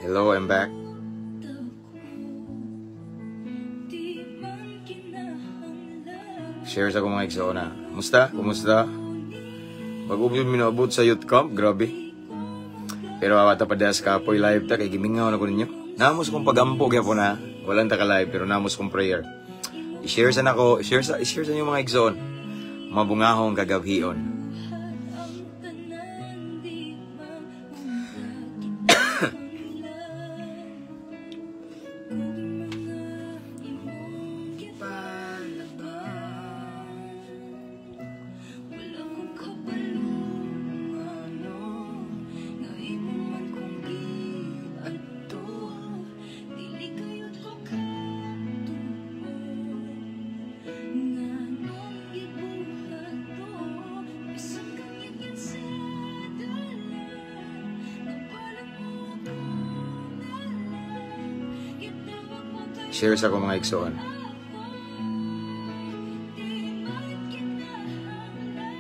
Hello, I'm back. Di man kinahanglan. Share sa akong mga igsoon na. Kumusta? Kumusta? Bago yun minaabot sa youth camp, grabe. Pero awata pa das kapoy, live ta kay gimingaw na ko ninyo. Namos kong pagampo gyapon na. Walang ta ka live pero namos kong prayer. I-share sa nako, i-share sa inyo, mga igsoon. Mabungahong kagabhion. Ang tanan di man kinahanglan kung mga imong gipalabang. Wala ko kabalo ngano nga imo man kong giadto. Dili kayod ko katuo nganong gibuhat to. Bisan kangit sa dalan, nabalan mo ako ngalan. Gitawag mo kay Share sa akong mga igsoon. Ako di man kinahanglan.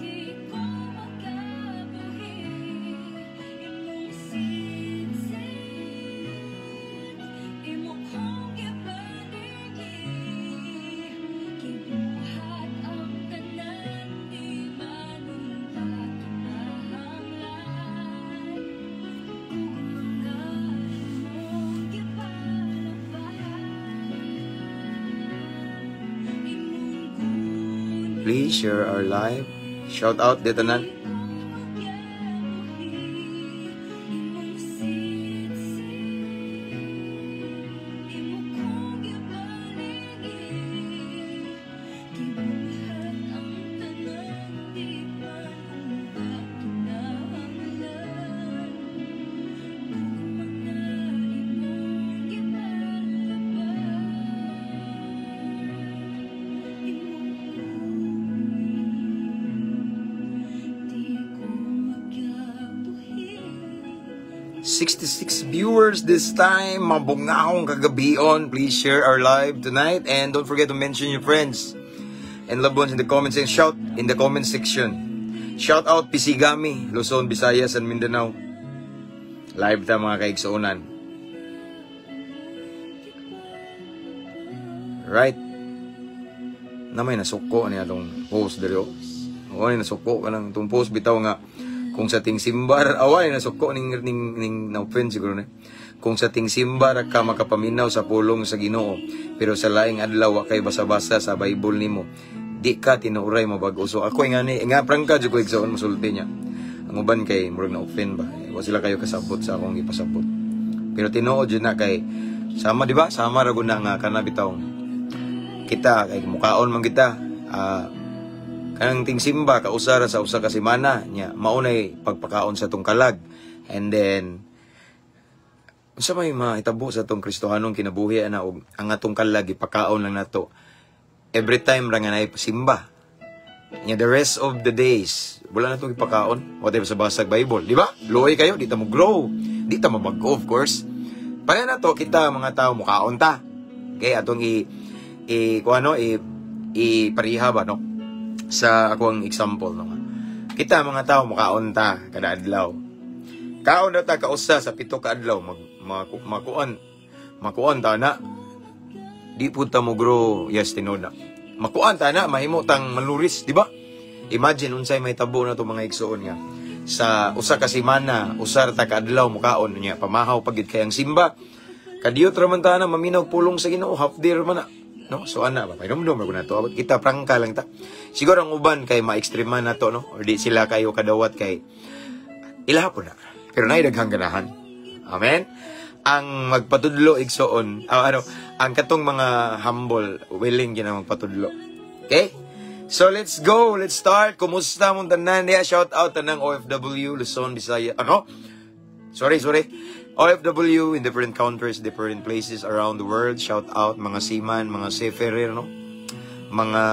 Di ko makabuhi imong sisid, imo kong gipanigi. Gibuhat ang tanan di man unta kinahanglan kung mga imong gipalabang imong gunit. Please share our live. Shout out dito tanan. Di ko makabuhi imong sisid, imo kong gipanigi. Gibuhat ang tanan di man unta kinahanglan kung mga imong gipalabang imong di ko makabuhi. 66 viewers this time. Mabungahong kagabion. Please share our live tonight and don't forget to mention your friends and loved ones in the comments and shout in the comment section. Shout out Pisigami, Luzon, Visayas, and Mindanao. Live ta, mga kaigsuonan. Right. Na may nasuko ni atong post diri, oh. Oo, ni nasuko kanang itong post bitaw nga kung sa tingsimbar away nasuko ning na-offend siguro ni. Kung sa tingsimbar ka makapaminaw sa pulong sa Ginoo, pero sa laing adlaw wa kay basa-basa sa Bible nimo, di ka tinuoray mabag-o. So ako nga ni nga prangka jud ko, igsoon, musulti niya. Ang uban kay murag na offend ba. Eh, wa sila kayo kasabot sa akong ipasabot. Pero tinuod jud na kay sama, di ba? Sama ra gud na nga kana bitaw kita kay mukaon man kita, kanang tingsimba kausara sa usa ka semana nya maunay pagpakaon sa tong kalag and then unsa may mahitabo sa tong Kristohanong kinabuhi ana og ang atong kalag ipakaon lang nato every time ra nga naay simba nya, the rest of the days wala na tong ipakaon, whatever sa basag Bible, di ba? Luoy kayo, di ta mo grow, di ta mabag-o, of course. Pareha na to kita mga tao, mukaon ta kay atong i kung ano i pariha ba, no, sa ako ang example, no, kita mga tao mukaon ta kada adlaw. Kaon na ta kausa sa 7 ka adlaw, mag makuan makuan ta na, di pud ta mo grow. Yes, tinuod na makuan ta na, mahimo tang maluris, di ba? Imagine unsay may tabo na to, mga igsoon, nga sa usa ka semana usar ta ka adlaw mukaon niya, pamahaw pagid kay ang simba kadiyot ra man ta na maminaw pulong sa Ginoo, half day ra man na, no? So ana ba, pahinumdum ra na to. Abot kita prangka lang ta. Siguro ang uban kay ma-extreme na to, no, or di sila kayo kadawat kay ilaha po na, pero naay daghang ganahan. Amen. Ang magpatudlo, igsoon, ano, ang katong mga humble, willing gina magpatudlo. Okay? So let's go, let's start. Kumusta mong tanan niya? Shout out tanang OFW, Luzon, Visayas. Ano? Sorry, sorry. OFW in different countries, different places around the world. Shout out mga seaman, mga seafarer, no? Mga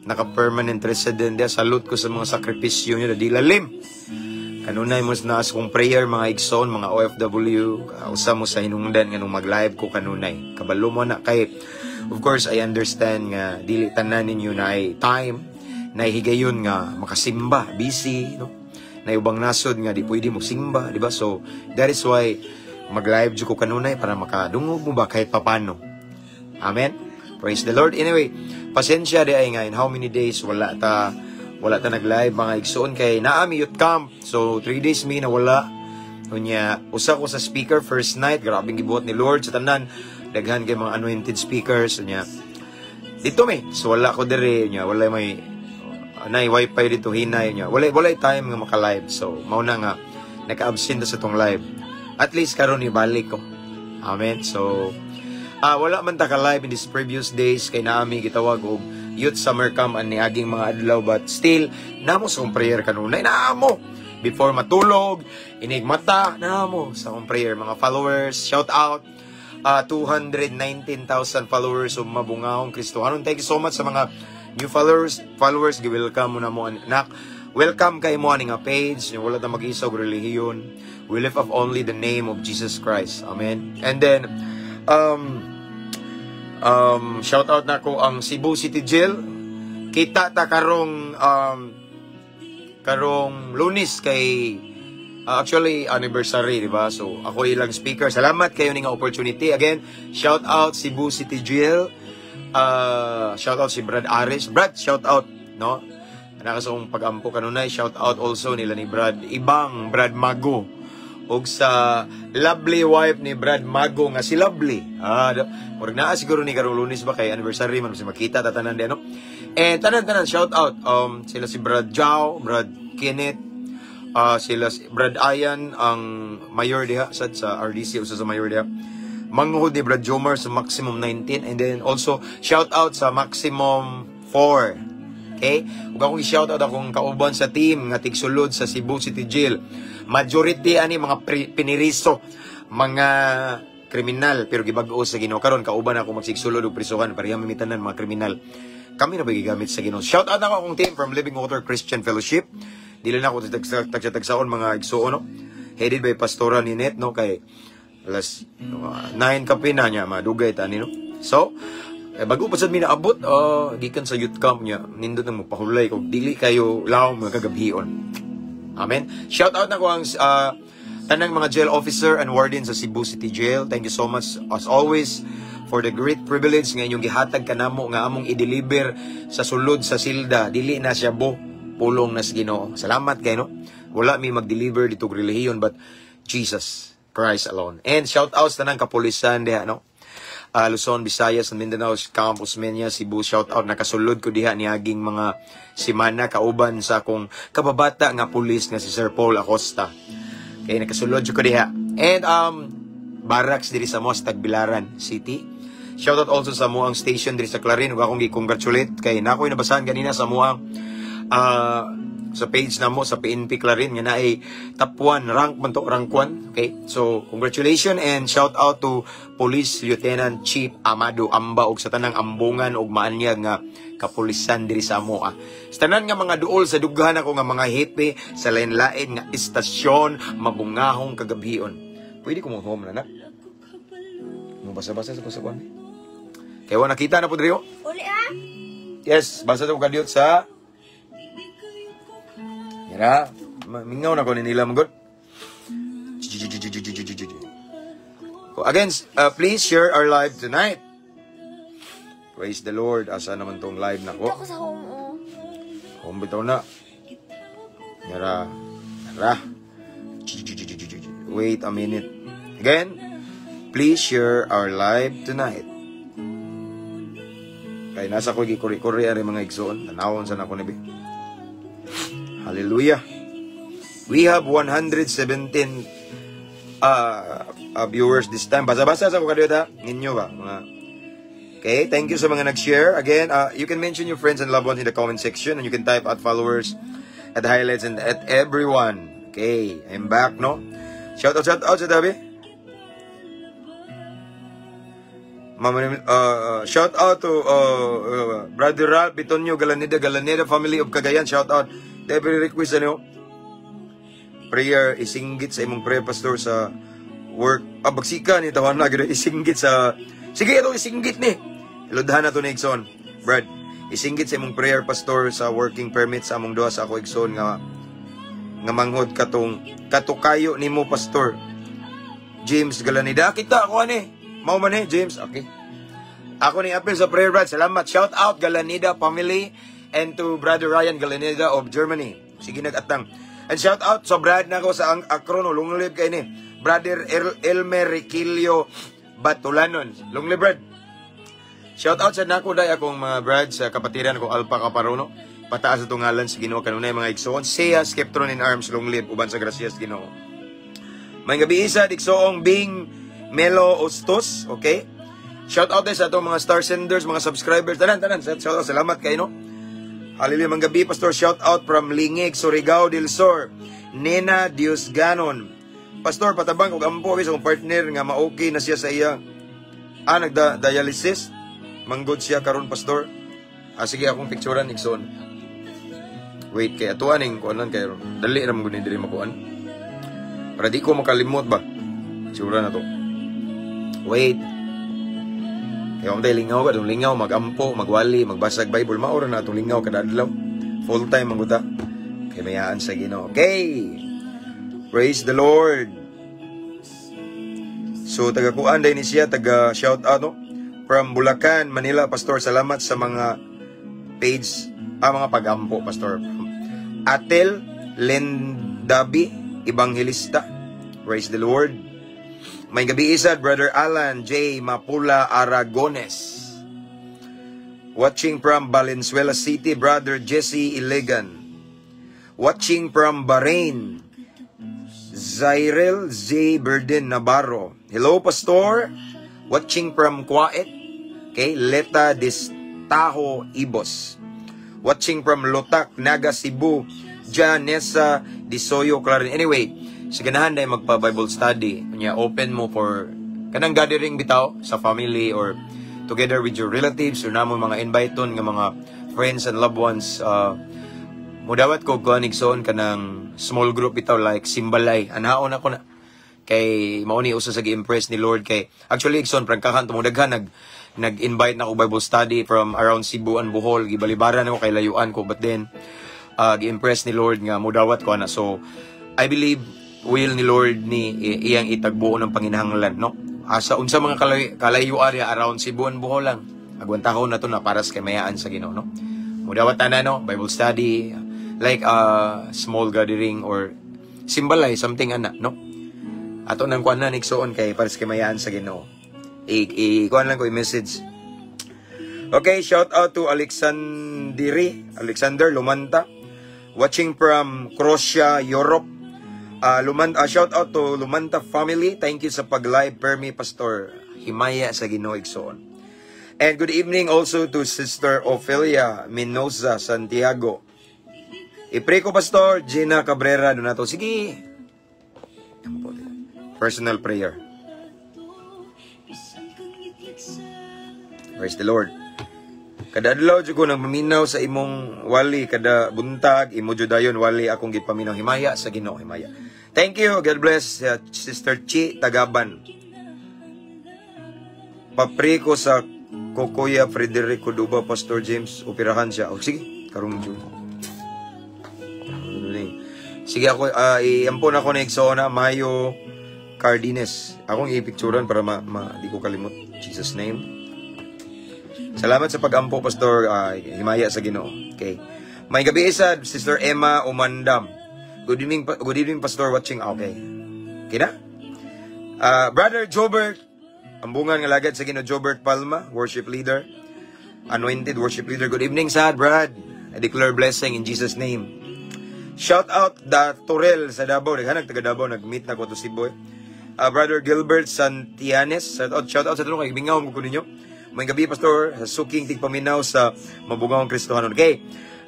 naka-permanent resident diya. Salute ko sa mga sakripisyo niyo, di lalim. Kanunay mo na kong prayer, mga igsoon, mga OFW, usa mo sa hinungdan nga nung mag-live ko kanunay. Kabalo mo na kay, of course, I understand nga dili tanan ninyo na ay time. Nahihigayon nga makasimba, busy, no? Na ubang nasod nga di pwede mo simba, di ba? So, that is why mag-live jud ko kanunay para makadungog mo ba kahit papano. Amen? Praise the Lord. Anyway, pasensya diay nga in how many days wala ta nag-live, mga igsoon, kay naa mi youth camp. So, 3 days mi na wala. Unya, usa ko sa speaker first night, grabing gibuhat ni Lord sa tanan. Daghan kay mga anointed speakers unya. Dito mi, so wala ko dire unya, wala may nay wifi dito, hinay niya. Wala time nga maka-live. So, mao na nga naka-absent sa tong live. At least karon ibalik ko. Amen. So, wala man ta ka-live in these previous days kay naa mi gitawag og youth summer camp ang niaging mga adlaw, but still namo sa akong prayer kanunay, namo before matulog, inig mata, namo sa akong prayer. Mga followers, shout out, 219,000 followers of Mabungahong Kristohanon. Thank you so much sa mga new followers. Gi-welcome mo na mo anak. Welcome kay mo ani nga page. Wala ta mag-isa og relihiyon. We lift up only the name of Jesus Christ. Amen. And then shout out na ko ang Cebu City Jail. Kita ta karong Lunes kay actually anniversary, di ba? So ako ilang speaker. Salamat kayo ni nga opportunity. Again, shout out Cebu City Jail. Shout out si Brad Ares. Brad, shout out, no? Anak sa akong pag-ampo kanunay, shout out also nila ni Brad Ibang, Brad Mago. Og sa lovely wife ni Brad Mago nga si Lovely. Ah, murag naa siguro ni karong Lunes ba kay anniversary man si makita ta tanan di ano. And tanan-tanan, shout out sila si Brad Jao, Brad Kenneth, sila si Brad Ayan, ang mayor diha sad sa RDC, usa sa mayor diha. Manghod ni Brad Jomar sa Maximum 19, and then also shout out sa Maximum 4. Okay? Ug akong i-shout out akong kauban sa team nga tigsulod sa Cebu City Jail. Majority ani mga piniriso, mga kriminal pero gibag-o sa Ginoo. Karon kauban ako magsigsulod og prisuhan, pareha mi tanan mga kriminal. Kami na ba gigamit sa Ginoo. Shout out ako akong team from Living Water Christian Fellowship. Dili na ako tagsa-tagsaon, mga igsuon, no. Headed by Pastora Ninette, no, kay alas 9 kape na niya madugay ta ni, no. So, eh, bago pa sad mi naabot gikan sa youth camp niya, nindot nang mopahulay kog dili kayo lawom mga kagabhion. Amen. Shout out na ko ang tanang mga jail officer and warden sa Cebu City Jail. Thank you so much as always for the great privilege nga inyong gihatag kanamo nga among i-deliver sa sulod sa silda. Dili na siya bo, pulong na sa Ginoo. Salamat kay, no. Wala mi mag-deliver dito og relihiyon but Jesus Christ alone. And shout out sa tanang kapulisan diha, no. Luzon, Visayas, and Mindanao, Camp Osmeña, Cebu, shout out. Nakasulod ko diha niaging mga simana kauban sa akong kababata nga pulis nga si Sir Paul Acosta. Okay, nakasulod jud ko diha. And barracks diri sa Mos Tagbilaran City. Shout out also sa muang station diri sa Clarin ug akong gi-congratulate kay nakoy nabasahan ganina sa muang sa page namo sa PNP Clarin nga naay top 1 rank man to, rank 1. Okay, so congratulations and shout out to Police Lieutenant Chief Amado Amba ug sa tanang ambungan ug maanyag nga kapulisan diri sa amoa. Sa tanan nga mga duol sa dughan ako nga mga hepe sa lain-lain nga istasyon, mabungahong kagabhion. Pwede ko mo home na na. Mo basa-basa sa kusakuan. Kaya wa nakita na po diri, oh. Uli ah. Yes, basa to kadiyot sa Yara, mingaw na ko ni nila magod. Again, please share our live tonight. Praise the Lord. Asa naman tong live na Dito ko? ako sa home oh. Home bitaw na. Yara. Yara. Wait a minute. Again, please share our live tonight. Kay nasa ko gikuri-kuri ari, mga igsoon. Tanawon sa nako ni bi. Hallelujah. We have 117 viewers this time. Basa-basa sa ko kadiyot ha. Ninyo ba? Mga Okay, thank you sa mga nag-share. Again, you can mention your friends and loved ones in the comment section and you can type at followers, at highlights, and at everyone. Okay, I'm back, no? Shout out sa tabi. Mama, shout out to Brother Ralph Bitonio Galanida, Galanida family of Cagayan. Shout out. Every request ano, prayer isinggit sa imong prayer, pastor, sa work. Ah, bagsika ni tawan na gyud isinggit sa. Sige, ito isinggit ni. Ilodhan na to ni Igsoon. Brad, Isinggit sa imong prayer, Pastor, sa working permit sa among duha sa ako igsoon nga manghod katong katukayo nimo, Pastor James Galanida. Kita ako ani. Mao man eh, James. Okay. Ako ni apil sa prayer, Brad. Salamat. Shout out Galanida family and to Brother Ryan Galanida of Germany. Sige nagatang. And shout out sa brad nako sa ang Akron, long live kay ni Brother Elmer Riquillo Batulanon. Long live, Brad. Shout out sa nako day akong mga brad sa kapatiran ko Alpha Kaparono. Pataas sa tungalan sa Ginoo kanunay, mga igsoon. Siya Skeptron in arms, long live uban sa grasya sa Ginoo. May gabi isa igsoong Bing Melo Ostos, okay? Shout out din sa atong mga star senders, mga subscribers, tanan tanan. Shout out, salamat kay no. Hallelujah, mang gabi, Pastor, shout out from Lingig, Surigao del Sur. Nena Dios Ganon. Pastor, patabang og ampo sa akong partner nga ma-okay na siya sa iya. Ah, nagda dialysis. Manggod siya karon, Pastor. Ah, sige, akong picturean, igsoon. Wait, kay atuan ning kuanan kay dali ra man gud ni diri makuan. Para di ko makalimot ba. Picture na to. Wait. Kaya kung tayo lingaw ka, itong lingaw, magampo, magwali, magbasag Bible, maura na itong lingaw kada adlaw. Full time ang guta. Kay mayaan sa Ginoo. Okay. Praise the Lord. So, taga kuan din ni siya, taga shout out, no? From Bulacan, Manila, Pastor, salamat sa mga page, ah, mga pagampo, Pastor. Atel Lendabi, Evangelista. Praise the Lord. May gabi isad, Brother Alan J. Mapula Aragones. Watching from Valenzuela City, Brother Jesse Ilegan. Watching from Bahrain, Zyrel Z. Berdin Navarro. Hello, Pastor. Watching from Kuwait. Okay, Leta Destajo Ibos. Watching from Lotak, Naga, Cebu, Janessa Disoyo Clarin. Anyway, sa ganahan dahil magpa-Bible study, kunya open mo for kanang gathering bitaw sa family or together with your relatives or namo mga invite-on nga mga friends and loved ones, mudawat ko kuan, igsoon, kanang small group bitaw like simbalay. Anhaon ako na kay mao ni usa sa gi-impress ni Lord kay actually, igsoon, prangkahan tungod daghan nag-invite na ako Bible study from around Cebu and Bohol. Gibalibaran ako kay layuan ko, but then gi-impress ni Lord nga mudawat ko ana. So I believe will ni Lord ni iyang itagbuo ng panginahanglan, no, asa unsa mga kalayo area around Cebu and Bohol lang. Agwantahon na to na para sa kamayaan sa Ginoo, no? Mudawat na, no, Bible study like a small gathering or simbalay, something ana, no? Ato nang kuan na igsoon kay para sa kamayaan sa Ginoo. I kuan lang ko i-message. Okay, shout out to Alexandri, Alexander Lumanta, watching from Croatia, Europe. Shout out to Lumanta family. Thank you sa pag-live permi, Pastor. Himaya sa Ginoo, igsoon. And good evening also to Sister Ophelia Minoza Santiago. I-pray ko, Pastor Gina Cabrera Donato. Sige. Personal prayer. Bisan kang ngitngit sa Praise the Lord. Kada adlaw jud ko nang maminaw sa imong wali, kada buntag imo jud dayon wali akong gipaminaw. Himaya sa Ginoo, himaya. Thank you. God bless, Sister Chi Tagaban. Pa-pray ko sa Kuya Frederico Duba, Pastor James, operahan siya. O sige, karong June. Sige ako, iampon ako ni igsoona Mayo Cardines. Akong i-picturean para ma di ko kalimot. Jesus name. Salamat sa pag-ampo, Pastor. Himaya sa Ginoo. Okay. May gabi isa, Sister Emma Umandam. Good evening, Pastor, watching. Okay. Okay na? Brother Jobert, ambungan nga lagad sa Ginoo, Jobert Palma, worship leader. Anointed worship leader. Good evening, sad, Brad. I declare blessing in Jesus' name. Shout out da Torel sa Davao. Naghanag taga Davao, nag-meet na ko to Cebu. Brother Gilbert Santianes. Shout out sa tulong kay bingaw mo ko ninyo. May gabi, Pastor, sa suking tigpaminaw sa mabugawang Kristohanon. Okay.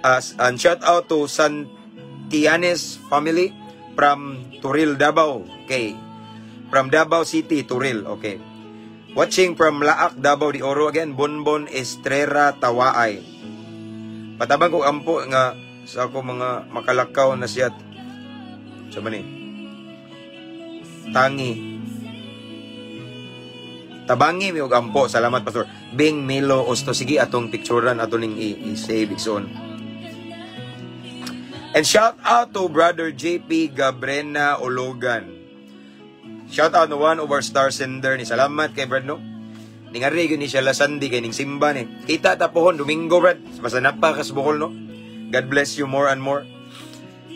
And shout out to Santianes family from Turil, Davao. Okay. From Davao City, Turil. Okay. Watching from Laak, Davao de Oro again, Bonbon Estrera Tawaay. Patabang ko ampo nga sa ako mga makalakaw na siya. Sa man ni? Tangi. Tabangi mi og ampo. Salamat, Pastor. Bing Milo Osto, sige, atong picturean, ato ning i-save, igsoon. And shout out to Brother JP Gabrena Ologan. Shout out no, one of our star sender ni. Salamat kay Brad, no. Ningari gyud ni siya la Sunday kay ning simba ni. Kita ta pohon Domingo, Brad. Basta napa ka sa Bohol, no. God bless you more and more.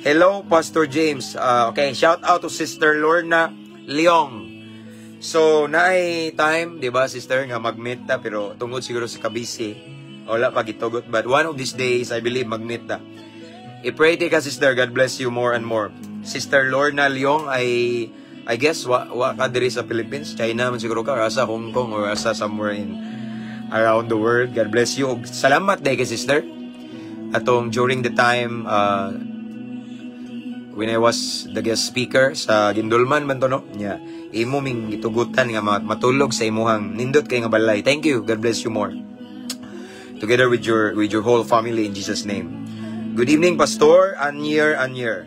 Hello, Pastor James. Okay, shout out to Sister Lorna Leong. So, naay time, di ba, sister, nga mag-meet ta, pero tungod siguro sa kabisi, wala pa gitugot. But one of these days, I believe, mag-meet ta. I-pray ka, sister. God bless you more and more. Sister Lorna Leong, I guess, wa ka diri sa Philippines. China man siguro ka, or asa Hong Kong, or asa somewhere in around the world. God bless you. Ug salamat day kay sister. Atong during the time, when I was the guest speaker sa Gindulman man to, no? Yeah. Imo ming gitugutan nga matulog sa imuhang nindot kay nga balay. Thank you. God bless you more. Together with your whole family in Jesus' name. Good evening, Pastor Anyer Anyer.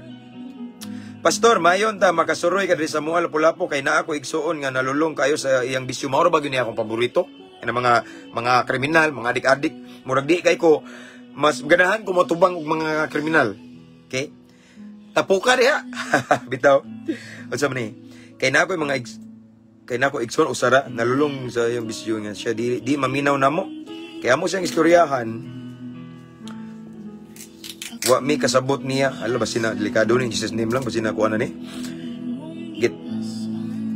Pastor, mayon ta makasuroy ka diri sa Mual Lapu-Lapu kay naa ko igsuon nga nalulong kayo sa iyang bisyo. Mao ra ba gyud niya akong paborito? Kana mga kriminal, mga adik-adik. Murag di kay ko mas ganahan ko motubang og mga kriminal. Okay? Tapuka diha. Bitaw. Unsa man ni? Kay na ko igsoon usara nalulong sa iyang bisyo nga siya di maminaw namo. Kaya mo siyang istoryahan, wa mi kasabot niya. Ala, basin na delikado ni, Jesus name lang, basin na kuha na ni. Get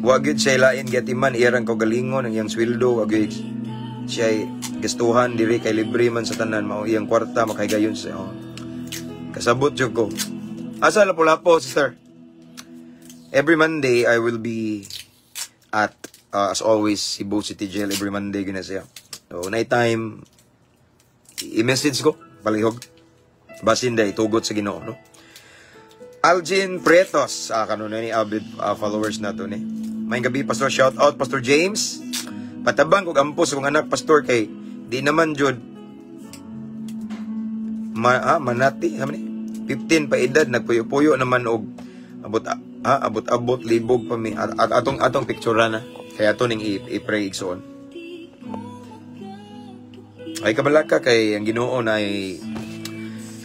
wa gyud siya lain gatiman iyarang kaugalingon ang iyang sweldo, wa gyud siya gastuhan diri kay libre man sa tanan, mao iyang kwarta makaigayon siya. Oh. Kasabot jud ko. Asa Lapu-Lapu, sister? Every Monday I will be at as always, Cebu City Jail every Monday gina siya. So night time i-message ko palihog. Basin day tugot sa Ginoo, no. Algin Pretos, kanuno ni avid followers na to ni. May gabi, Pastor, shout out Pastor James. Patabang kog ampo sa kong anak, Pastor, kay di naman jud manati ni 15 pa edad, nagpuyo-puyo naman og abot abot-abot libog pa mi at atong picture na kaya ato ning i-pray, igsoon. Ay, kabalaka kay ang Ginoo na ay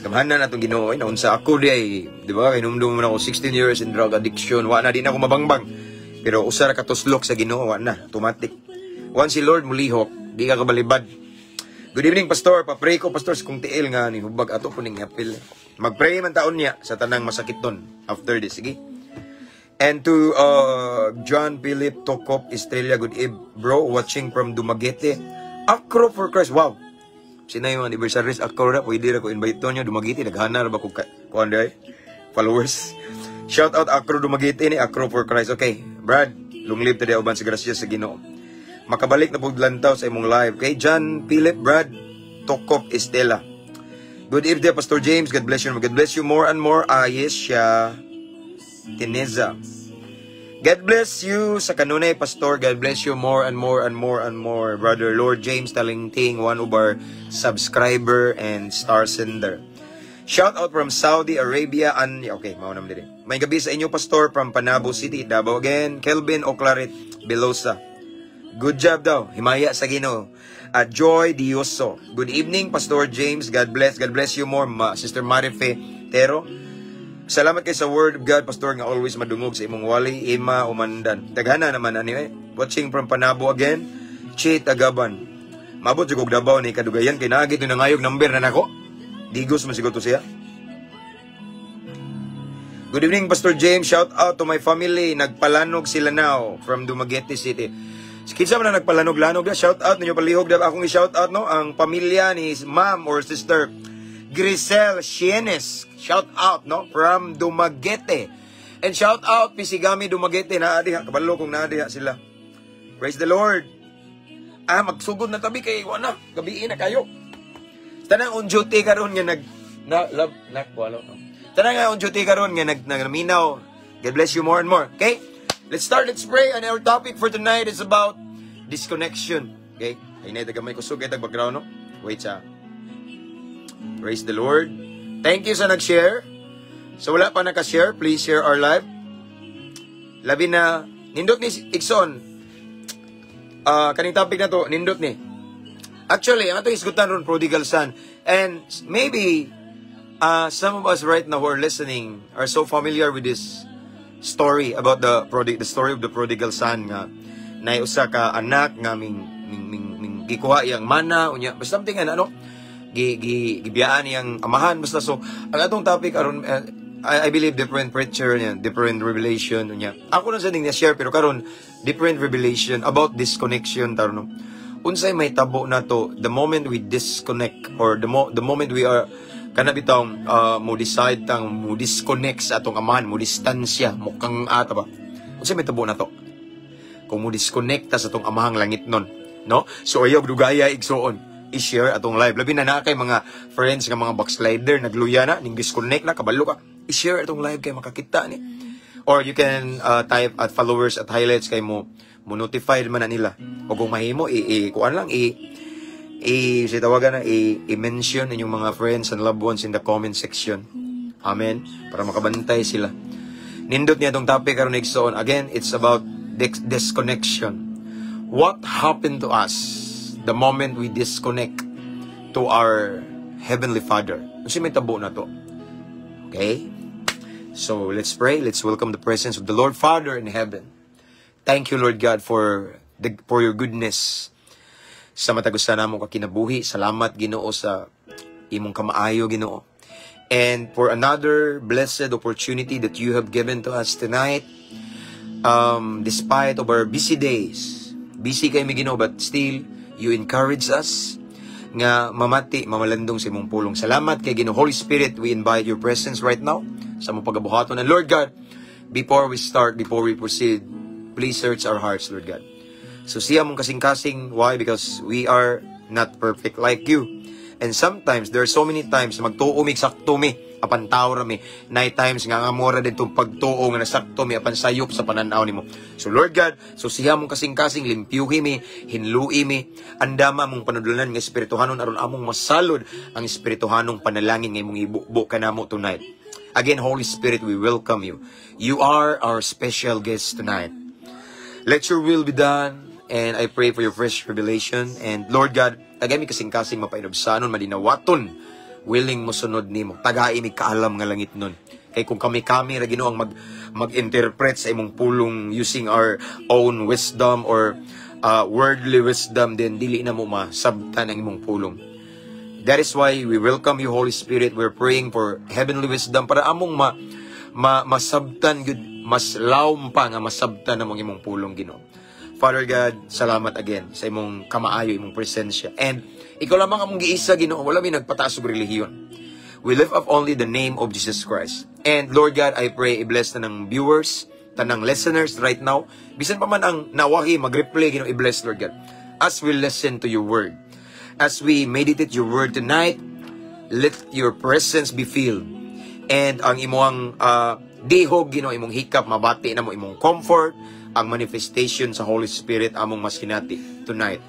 gamhanan atong Ginoo ay naunsa ako di ay, di ba, kay numdum man ako 16 years in drug addiction, wa na, di na ako mabangbang, pero usa ra ka tuslok sa Ginoo, wa na, automatic. Once si Lord mulihok, di ka kabalibad. Good evening, Pastor. Pa-pray ko, Pastor, sa kong tiil nga ni hubag, ato po ning apil. Magpray man taon niya sa tanang masakiton after this. Sige. And to John Philip Tokop Estrella, good eve, bro, watching from Dumaguete. Acro for Christ. Wow. Sina yung mga anniversaries, Acro na, pwede ra ko invite nyo, Dumaguete, naghana ra ba ko kuan day? Followers. Shout out Acro Dumaguete ni Acro for Christ. Okay, Brad, long live today uban sa grasya sa Ginoo. Makabalik na pud lantaw sa imong live. Okay, John Philip Brad Tokop Estela. Good evening, Pastor James. God bless you. God bless you more and more. Ayesha Tineza. God bless you sa kanunay, Pastor. God bless you more and more and more and more. Brother Lord James Talingting, one of our subscriber and star sender. Shout out from Saudi Arabia. And, okay, mao naman din. May gabi sa inyo, Pastor, from Panabo City, Davao again. Kelvin Oclarit Belosa. Good job daw. Himaya sa Ginoo. At Joy Dioso. Good evening, Pastor James. God bless. God bless you more, Sister Marife Tero. Salamat kay sa Word of God, Pastor, nga always madungog sa imong wali, Ima Umandan. Daghana naman, anyway. Watching from Panabo again. Che Tagaban. Mabot jud kog Davao ni kadugayan kay naagi to nangayog number na nako. Digos man siguro to siya. Good evening, Pastor James. Shout out to my family. Nagpalanog sila now from Dumaguete City. Kinsa man na nagpalanog-lanog na, shout out ninyo palihog na akong i-shout out, no, ang pamilya ni ma'am or sister Grisel Shienes. Shout out, no, from Dumaguete. And shout out Pisigami Dumaguete na diha, kabalo kung naa diha sila. Praise the Lord. Ah, magsugod na tabi kay wa na, gabii na kayo. Tanang on duty karon nga nag na love nak walo, no. Tanang nga on duty karon nga nag nagminaw. God bless you more and more. Okay? Let's start, let's pray. And our topic for tonight is about disconnection. Okay? Ay na gamay kusog kay tag background, no. Wait sa. Praise the Lord. Thank you sa nag-share. So wala pa naka-share, please share our live. Labi na nindot ni igsoon. Kaning topic na to, nindot ni. Actually, ang atong isgutan ron, prodigal son. And maybe some of us right now who are listening are so familiar with this story about the story of the prodigal son nga na usa ka anak nga ming gikuha iyang mana, unya basta something nga ano gi gi gibiyaan iyang amahan, basta. So ang atong topic aron, I believe different preacher niya, different revelation. Unya ako na sa ning share, pero karon different revelation about disconnection taron, no? Unsay may tabo na to the moment we disconnect or the moment we are kana bitawng mo decide tang mo disconnect sa atong amahan, mo distansya, mo kang ata ba? Unsay may tabo na to kung mo disconnect ta sa atong amahang langit nun, no? So ayaw dugaya, igsoon, i-share atong live, labi na na kay mga friends nga mga backslider, nagluya na ning disconnect na, kabalo ka, i-share atong live kay makakita ni, or you can type at followers at highlights kay mo notify man na nila. O kung mahimo, i, i kuan lang, i si tawagan na, i-mention inyong mga friends and loved ones in the comment section. Amen. Para makabantay sila. Nindot niya itong topic karon, igsoon. Again, it's about disconnection. What happened to us the moment we disconnect to our Heavenly Father? Kasi may tabo na to. Okay? So, let's pray. Let's welcome the presence of the Lord. Father in heaven, thank you, Lord God, for your goodness sa matag usa namo ka kinabuhi. Salamat, Ginoo, sa imong kamaayo, Ginoo. And for another blessed opportunity that you have given to us tonight. Despite of our busy days, busy kay mi, Ginoo, but still you encourage us nga mamati, mamalandong sa imong pulong. Salamat kay Ginoo. Holy Spirit, we invite your presence right now sa among pagabuhaton. And Lord God, before we start, before we proceed, please search our hearts, Lord God. So susia among kasing-kasing. Why? Because we are not perfect like you. And sometimes, there are so many times, magtuo mi, sakto mi, apan tao ra mi. Naay times nga nga mura din itong pagtuo nga nasakto mi, apan sayop sa pananaw nimo. So Lord God, susia among kasing-kasing, limpyuhi mi, hinlui mi, andama among panudlanan nga espirituhanon aron among masalod ang espirituhanong panalangin nga imong ibubo kanamo tonight. Again, Holy Spirit, we welcome you. You are our special guest tonight. Let your will be done. And I pray for your fresh revelation. And Lord God, tagay mi kasing-kasing mapainubsanon, malinawaton, willing mo sunod nimo. Tagai mi kaalam nga langit nun. Kay kung kami-kami ra, Ginoo, ang mag-interpret sa imong pulong using our own wisdom or worldly wisdom, then dili na mo masabtan ang imong pulong. That is why we welcome you, Holy Spirit. We're praying for heavenly wisdom para among ma masabtan gud, mas lawom pa nga masabtan namong imong pulong, Ginoo. Father God, salamat again sa imong kamaayo, imong presensya. And ikaw lamang among giisa, Ginoo, wala mi nagpataas og relihiyon. We lift up only the name of Jesus Christ. And Lord God, I pray, i-bless na ng viewers, tanang listeners right now. Bisan pa man ang nawahi, mag-replay, Ginoo, i-bless, Lord God. As we listen to your word, as we meditate your word tonight, let your presence be filled. And ang imong dihog, Ginoo, imong hikap, mabati na mo imong comfort, ang manifestation sa Holy Spirit among masinati tonight.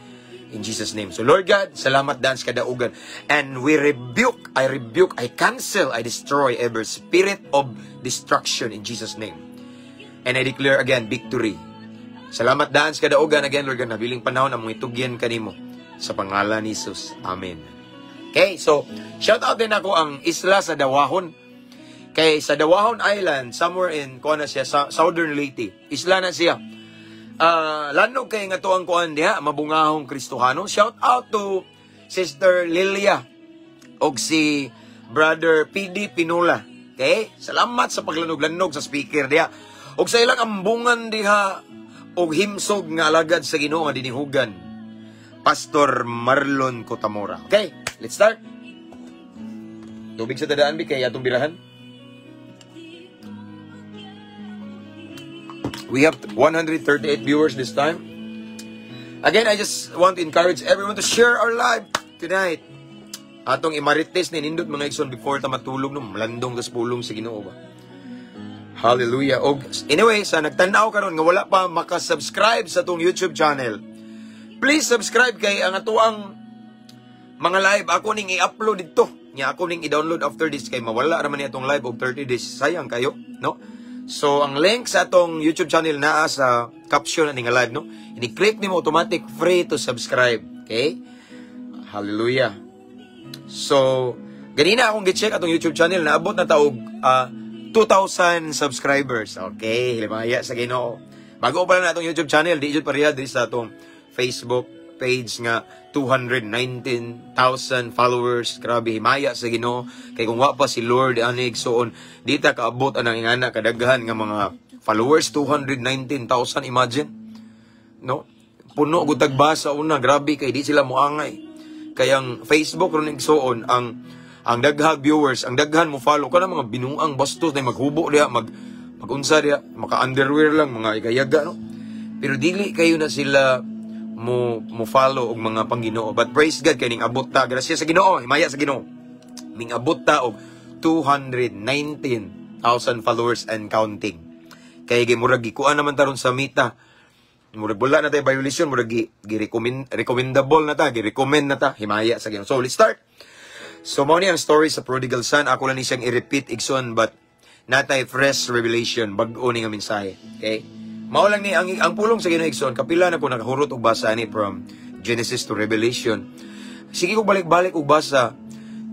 In Jesus' name. So Lord God, salamat daan sa kadaugan. And we rebuke, I rebuke, I cancel, I destroy every spirit of destruction in Jesus' name. And I declare again, victory. Salamat daan sa kadaugan again, Lord God, nabiling panahon among itugyan kanimo. Sa pangalan ni Jesus. Amen. Okay, so shout out din ako ang isla sa Dawahon. Kay sa Dawahon Island, somewhere in kuan na siya, sa Southern Leyte. Isla na siya. Lanog kay nga tuang kuan diha, mabungahong Kristohano. Shout out to Sister Lilia og si Brother PD Pinula. Okay? Salamat sa paglanog-lanog sa speaker diha. Og sa ilang ambungan diha og himsog nga alagad sa Ginoo nga dinihugan. Pastor Marlon Cotamora. Okay, let's start. Tubig sa tadaan bi kay atong birahan. We have 138 viewers this time. Again, I just want to encourage everyone to share our live tonight. Atong imarites ni nindot, mga igsoon, before ta matulog, no, malandong tas pulong sa Ginoo ba. Hallelujah. Og anyway, sa nagtan-aw karon nga wala pa maka-subscribe sa atong YouTube channel, please subscribe kay ang atoang mga live ako ning i-upload dito. Nya ako ning i-download after this kay mawala ra man ni atong live og 30 days. Sayang kayo, no? So, ang link sa atong YouTube channel naa sa caption ani nga live, no? Ini-click nimo, automatic free to subscribe. Okay? Hallelujah. So, ganina akong gi-check atong YouTube channel, naabot na ta og 2,000 subscribers. Okay, himaya sa Ginoo. Bago pa lang na atong YouTube channel, di jud pareha diri sa atong Facebook page nga 219,000 followers. Grabe, himaya sa Ginoo. Kay kung wa pa si Lord ani, igsoon, di ta kaabot anang ingana kadaghan nga mga followers, 219,000, imagine. No? Puno gud tag bus sa una, grabe kay di sila moangay. Kay ang Facebook ron, igsoon, ang daghang viewers, ang daghan mo follow kana mga binuang bastos na maghubo diha, magunsa diha, maka underwear lang mga igayaga, no. Pero dili kayo na sila mo follow og mga pangginoo. But praise God kay ning abot ta, grasya sa Ginoo, himaya sa Ginoo. Ning abot ta og 219,000 followers and counting. Kay gi murag gikuan naman taron sa Meta. Murag wala na tayo violation, murag gi recommend, recommendable na ta, gi-recommend na ta, himaya sa Ginoo. So let's start. So mao ni ang story sa prodigal son. Ako lang ni siyang i-repeat, igsoon, but natay fresh revelation, bag-o ni nga mensahe. Okay? Mao lang ni ang pulong sa Ginoo, igsoon. Kapila na ko nakahurot og basa ani from Genesis to Revelation. Sige ko balik-balik og basa.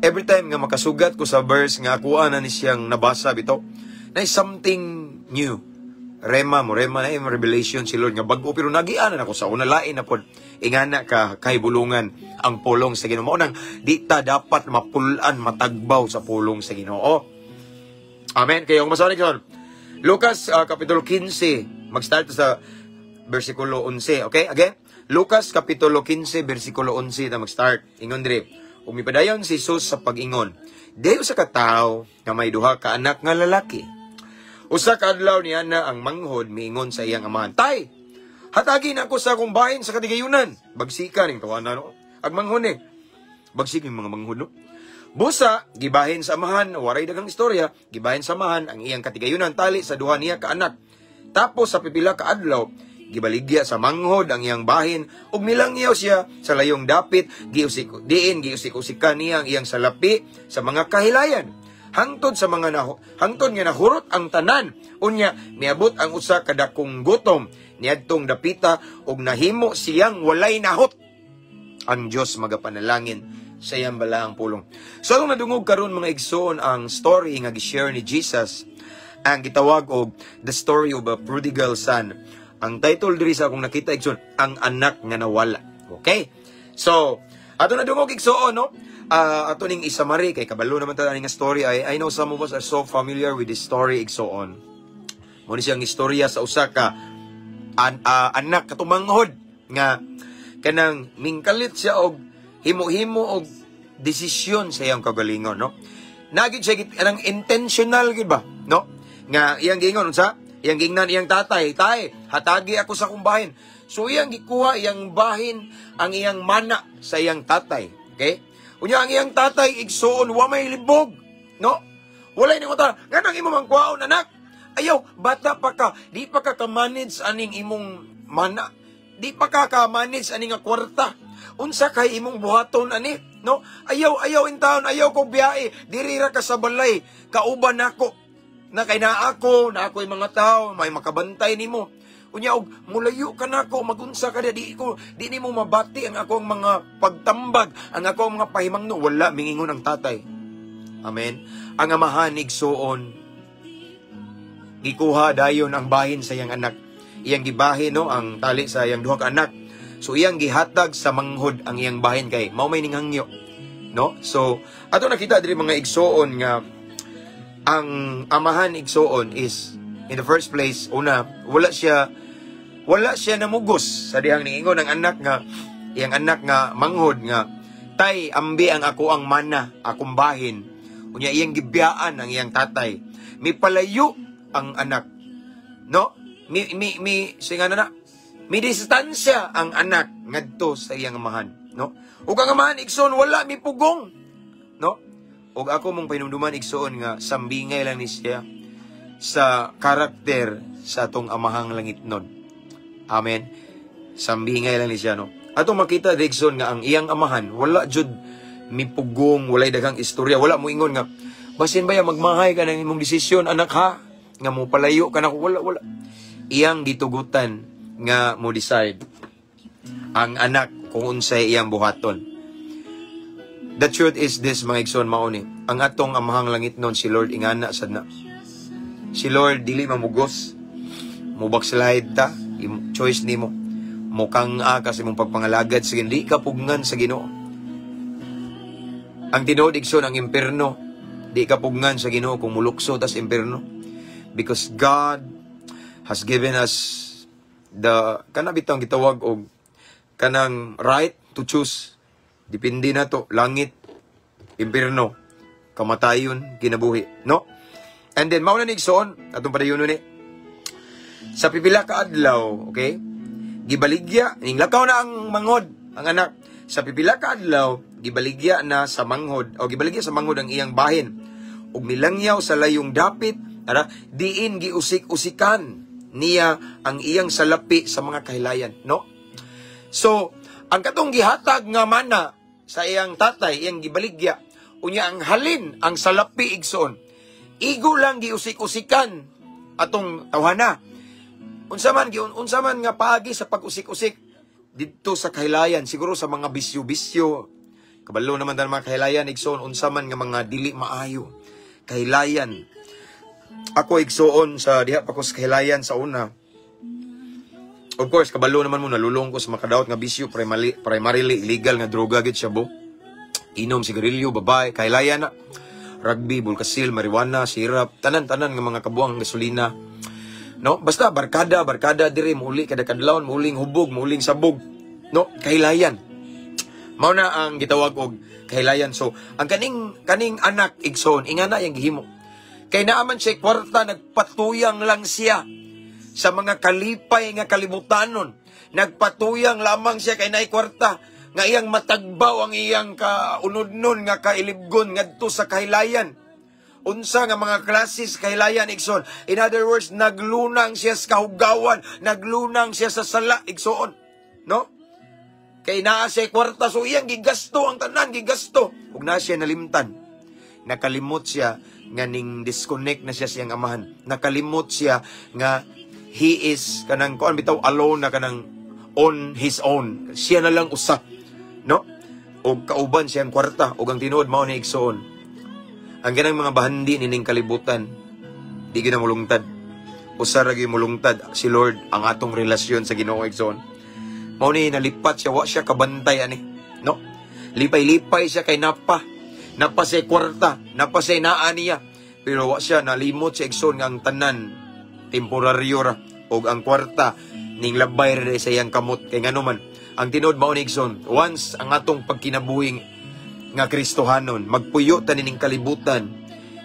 Every time nga makasugat ko sa verse nga akuha na ni siyang nabasa bitaw, na something new. Rema mo, rema na yung revelation si Lord nga bag-o, pero nagianan ako sa una, lain na pod ingana ka kahibulungan ang pulong sa Ginoo. Mao nang di ta dapat mapul-an, matagbaw sa pulong sa Ginoo. Amen. Kayo ang masanik yun. Lucas Kapitulo 15, mag-start sa versikulo 11. Okay? Again, Lucas Kapitulo 15, versikulo 11 na mag-start. Ingon dire, ug mipadayon si Jesus sa pag-ingon. Diay usa ka tawo nga may duha ka anak nga lalaki. Usa ka adlaw niya na ang manghod miingon sa iyang amahan, "Tay, hatagi na ako sa akong bahin sa katigayunan." Bagsika ning tawanan, no. Ag manghod eh. Bagsik yung mga manghod, no. Busa, gibahin sa amahan, waray daghang istorya, gibahin sa amahan ang iyang katigayunan tali sa duha niya ka anak. Tapos sa pipila ka adlaw, gibaligya sa manghod ang iyang bahin ug milangyaw siya sa layong dapit, giusik diin giusik-usikan niya ang iyang salapi sa mga kahilayan. Hangtod nga nahurot ang tanan. Unya miabot ang usa ka dakong gutom niadtong dapita ug nahimo siyang walay nahot. Ang Dios magapanalangin sa iyang balaang pulong. So atong nadungog karon, mga igsoon, ang story nga gi-share ni Jesus, ang gitawag og the story of a prodigal son. Ang title diri sa akong nakita, igsoon, "Ang Anak nga Nawala." Okay? So, ato nadungog, igsoon, no? Ato ning i-summary kay kabalo naman ta ani nga story. I know some of us are so familiar with this story, igsoon. Mo ni siyang istorya sa usa ka anak katumanghod nga kanang mingkalit siya og himo-himo og desisyon sa iyang kagalingon, no? Nagid siya kanang intentional gid ba, no? Nga iyang giingon unsa? Iyang giingnan iyang tatay, "Tay, hatagi ako sa akong bahin." So iyang gikuha iyang bahin, ang iyang mana sa iyang tatay. Okay? Unya ang iyang tatay, igsuon, wa may libog, no? Walay ni ta, "Nganong imo mang kuhaon, anak? Ayaw, bata pa ka, di pa ka ka-manage aning imong mana. Di pa ka ka-manage aning nga kwarta. Unsa kay imong buhaton ani, no? Ayaw, ayaw intawon, ayaw ko biyahe. Diri ra ka sa balay, kauban nako. Na kay naa ako, na ako'y mga tao, may makabantay nimo. Unya og mulayo ka nako, magunsa ka di nimo mabati ang akong mga pagtambag, ang akong mga pahimangno." Wala mingingon ang tatay. Amen. Ang amahan, igsuon, gikuha dayon ang bahin sa iyang anak. Iyang gibahin, no, ang tali sa iyang duha ka anak. So iyang gihatag sa manghod ang iyang bahin kay mao may ninghangyo. No? So ato nakita diri, mga igsuon, nga ang amahan, igsuon, is in the first place, una, wala siya namugos sa dihang niingon ang anak nga iyang anak nga manghod nga, "Tay, ambi ang ako ang mana, akong bahin." Unya iyang gibiyaan ang iyang tatay. Mipalayo ang anak, no? Mi mi mi singa na na mi distansya ang anak ngadto sa iyang amahan, no? Ug ang amahan, igsoon, wala mipugong, no? Ug ako mong pahinumduman, igsoon, nga sambingay lang ni siya sa karakter sa atong amahang langitnon. Amen. Sambingay lang ni siya, no? Atong makita, igsoon, nga ang iyang amahan, wala jud mipugong, walay daghang istorya, wala mo ingon nga, "Basin ba ya magmahay ka ng imong desisyon, anak, ha?" Nga mo palayo ka na, wala, wala. Iyang gitugutan nga mo decide ang anak kung unsay iyang buhaton. The truth is this, mga igsoon, mao ni. Ang atong amahang langitnon, si Lord, ingana sad na. Si Lord dili mamugos. Mo backslide ta, choice nimo. Mukang a ka sa imong pagpangalagad sa Ginoo, di ka pugnan sa Ginoo. Ang tinuod, igsoon, ang impierno, di ka pugnan sa Ginoo kung mulukso tas impierno. Because God has given us the kana bitang gitawag og kanang right to choose. Depende na to, langit, impierno, kamatayon, kinabuhi, no? And then mao na ni, igsoon, atong padayonon ni. Sa pipila ka adlaw, okay? Gibaligya, ning lakaw na ang manghod, ang anak. Sa pipila ka adlaw, gibaligya na sa manghod, o gibaligya sa manghod ang iyang bahin. Ug milangyaw sa layong dapit, ara, diin giusik-usikan niya ang iyang salapi sa mga kahilayan, no? So, ang katong gihatag nga mana sa iyang tatay, iyang gibaligya, unya ang halin, ang salapi, igsoon, igo lang giusik-usikan atong tawhana. Unsa man nga paagi sa pag-usik-usik didto sa kahilayan, siguro sa mga bisyo-bisyo. Kabalo naman ta mga kahilayan, igsoon, unsa man nga mga dili maayo. Kahilayan. Ako, igsoon, sa diha pa ko sa kahilayan sa una. Of course, kabalo naman mo, nalulong ko sa makadaot nga bisyo, primarily illegal nga droga gid, shabu. Inom, sigarilyo, babae, kahilayan na. Rugby, bulkasil, marijuana, sirap, tanan-tanan nga mga kabuang, gasolina. No? Basta barkada, barkada dire muuli kada kadlawon, muuling hubog, muuling sabog. No? Kahilayan. Mao na ang gitawag og kahilayan. So, ang kaning anak, igsoon, ingana yang gihimo. Kay naaman siya kwarta, nagpatuyang lang siya sa mga kalipay nga kalibutanon. Nagpatuyang lamang siya kay naay kwarta nga iyang matagbaw ang iyang kaunodnon nga kailibgon ngadto sa kahilayan. Unsa nga mga klase sa kahilayan, igsoon? In other words, naglunang siya sa kahugawan, naglunang siya sa sala, igsoon. No? Kay naa siya kwarta, so iyang gigasto ang tanan, gigasto. Ug na siya nalimtan. Nakalimot siya nga ning disconnect na siya siyang amahan. Nakalimot siya nga he is kanang kuan bitaw, alone na, kanang on his own. Siya na lang usa. No? Og kauban siyang kwarta ug ang tinuod mao ni, igsoon. Ang ganang mga bahandi nining kalibutan di gyud na mulungtad. Usa ra gyud mulungtad, si Lord, ang atong relasyon sa Ginoo, igsoon. Mao ni nalipat siya, wa siya kabantay ani, no? Lipay-lipay siya kay napa. Napa siya kwarta, napa siya naa niya. Pero wa siya nalimot siya, igsoon, nga ang tanan temporaryo ra og ang kwarta ning labay ra sa iyang kamot, kay ngano man ang tinuod mao ni, igsoon, once ang atong pagkinabuhing nga Kristohanon, magpuyo ta nining kalibutan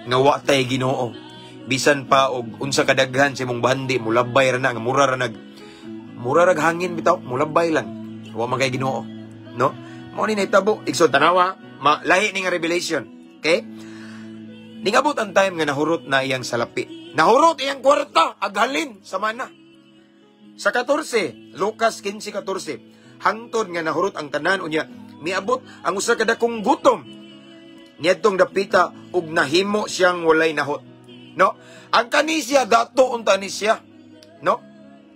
nga wa tay Ginoo, bisan pa og unsa kadaghan sa imong bahandi, mulabay ra na nga mura rag hangin bitaw, mulabay lang, wa man kay Ginoo, no? Mao ni nahitabo, igsoon. Tanawa, lahi ni nga revelation, okay? Ningabot ang time nga nahurot na iyang salapi. Nahurot iyang kwarta, aghalin sa mana. Sa 14, Lucas 15:14, hangtod nga nahurot ang tanan, unya miabot ang usa ka dakong gutom niadtong dapita ug nahimo siyang walay nahot. No? Ang kanisya dato unta ni siya. No?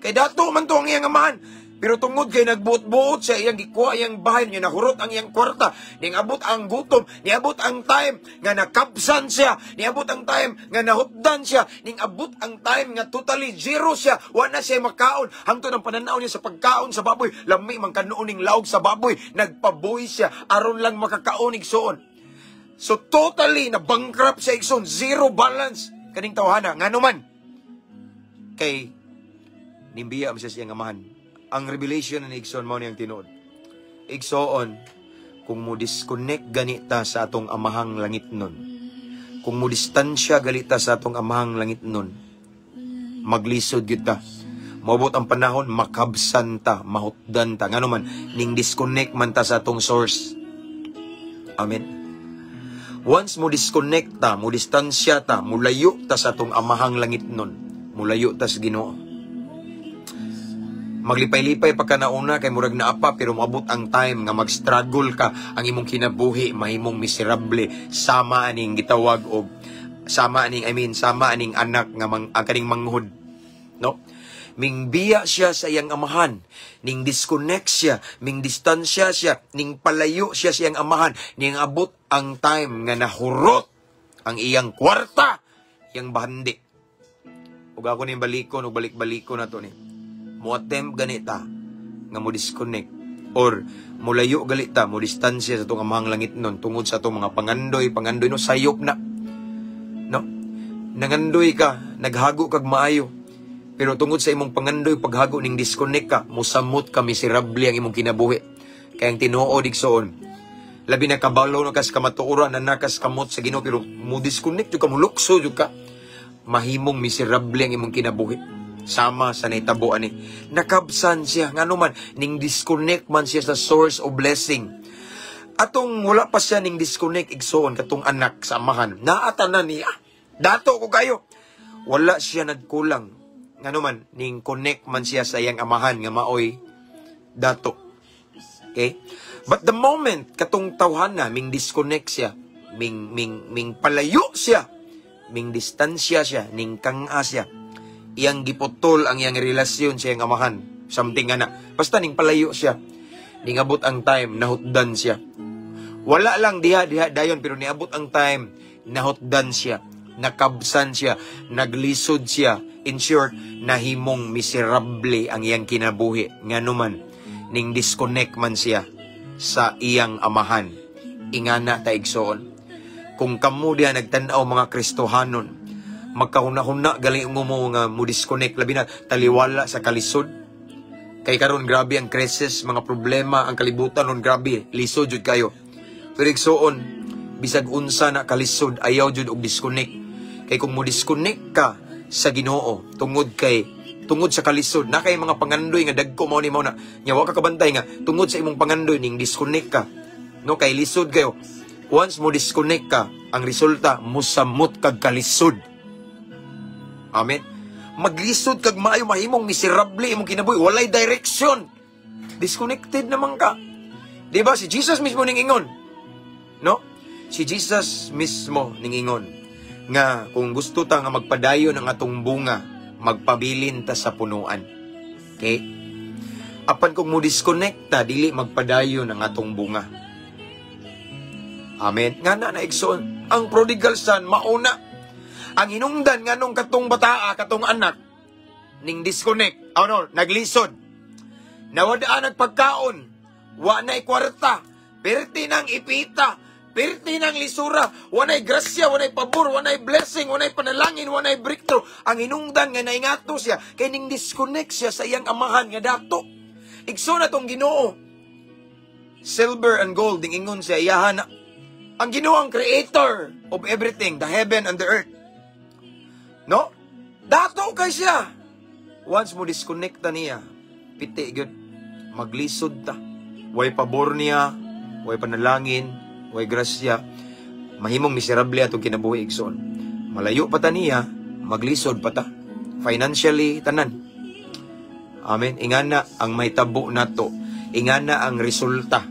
Kay dato man to ang iyang amahan. Pero tungod kay nagbuot-buot siya, iyang gikuha iyang bahin, niya nahurot ang iyang kwarta, niabot ang gutom, niabot ang time nga nakabsan siya, niabot ang time nga nahutdan siya, niabot ang time nga totally zero siya, wa na siya makaon, hangtod ang pananaw niya sa pagkaon sa baboy, lami man kanuon ning laog sa baboy, nagpabuhi siya, aron lang makakaon, igsoon. So totally na bankrupt siya, igsoon, zero balance kaning tawhana. Ngano man? Kay nimbiya man siya sa iyang amahan. Ang revelation ni igsoon, mao niyang tinuod. Igsoon, kung mo disconnect ganita sa atong amahang langit nun, kung mo distansya galita sa atong amahang langit nun, maglisod gyud ta. Moabot ang panahon, makabsan ta, mahutdan ta. Ngano man, ning disconnect man ta sa atong source. Amen. Once mo disconnect ta, mo distansya ta, mulayo ta sa atong amahang langit nun, mulayo ta sa Ginoo. Maglipay-lipay pa ka na una kay murag naa pa, pero moabot ang time nga mag-struggle ka, ang imong kinabuhi mahimong miserable sama aning gitawag og Sama aning, I mean, sama aning anak nga mang, ang kaning manghud, no? Ming biya siya sa iyang amahan, ning disconnect siya, ning distansya siya, ning palayo siya sa iyang amahan, ning abot ang time nga nahurot ang iyang kwarta, iyang bahandi. Ug ako ning balikon ug balik-balikon na to ni. Mo attempt ganita nga mo disconnect or mulayo galita, mo distansya sa atong amahang langit nun tungod sa atong mga pangandoy, pangandoy, no, sayop na. No? Nangandoy ka, naghago kag maayo. Pero tungod sa imong pangandoy, paghago, ning disconnect ka, musamot ka, miserable ang imong kinabuhi. Kaya ang tinuod, igsoon, labi na kabalo na kas kamatuoran na nakas kamot sa Ginoo, pero mo disconnect jud ka, mo lukso jud ka, mahimong miserable ang imong kinabuhi. Sama sa nahitabo ani. Nakabsan siya, ngano man, ning disconnect man siya sa source of blessing. Atong wala pa siya ning disconnect, igsoon, katong anak sa amahan, naatanan niya. Dato ko kayo. Wala siya nagkulang. Ngano man, ning connect man siya sa iyang amahan nga maoy dato. Okay? But the moment katong tawhana ming disconnect siya, ming palayo siya, ming distansya siya, ning kang-a siya, iyang giputol ang iyang relasyon sa iyang amahan. Something nga na. Basta ning palayo siya. Ningabot ang time, nahutdan siya. Wala lang diha diha dayon, pero niabot ang time, nahutdan siya, nakabsan siya, naglisod siya. In short, nahimong miserable ang iyang kinabuhi. Ngano man, ning disconnect man siya sa iyang amahan. Ingana ta, igsoon. Kung kamo diha nagtan-aw, mga Kristohanon, magkahuna-huna galing mo nga mo disconnect, labi na taliwala sa kalisod. Kay karon grabe ang crisis, mga problema, ang kalibutan nun grabe, lisod jud kayo. Pero igsoon, bisag unsa na kalisod, ayaw jud og disconnect. Kay kung mo disconnect ka sa Ginoo tungod kay tungod sa kalisod na kay mga pangandoy nga dagko mao ni mao na nya wa ka kabantay nga tungod sa imong pangandoy ning disconnect ka, no, kay lisod kayo. Once mo disconnect ka, ang resulta, musamot kag kalisod. Amen. Maglisod kag maayo, mahimong miserable imong kinabuhi, walay direction, disconnected naman ka, di ba? Si Jesus mismo ning ingon, no? Si Jesus mismo ning ingon nga kung gusto ta nga magpadayon ang atong bunga, magpabilin ta sa punuan. Okay? Apan kung mo disconnect ta, dili magpadayon ang atong bunga. Amen. Nga na na, igsoon, ang prodigal son mauna. Ang hinungdan nganong katong bataa, katong anak ning disconnect. Oh no, naglisod. Nawadaan nagpagkaon. Wa na'y kwarta. Perti nang ipita. Perti nang lisura. Wa na'y grasya, wa na'y pabor, wa na'y blessing, wa na'y panalangin, wa na'y breakthrough. Ang hinungdan nga naingato siya, kay ning disconnect siya sa iyang amahan nga dato. Igsoon, atong Ginoo, silver and gold, ning ingon siya, iyahan na. Ang Ginoo ang creator of everything, the heaven and the earth. No? Dato kay siya. Once mo disconnect ta niya, piti gyud, maglisod ta. Way pabor niya, way panalangin, way grasya. Mahimong miserable atong kinabuhi, igsoon. Malayo pa ta niya, maglisod pa ta. Financially, tanan. Amen. Ingana ang may tabo nato. Ingana ang resulta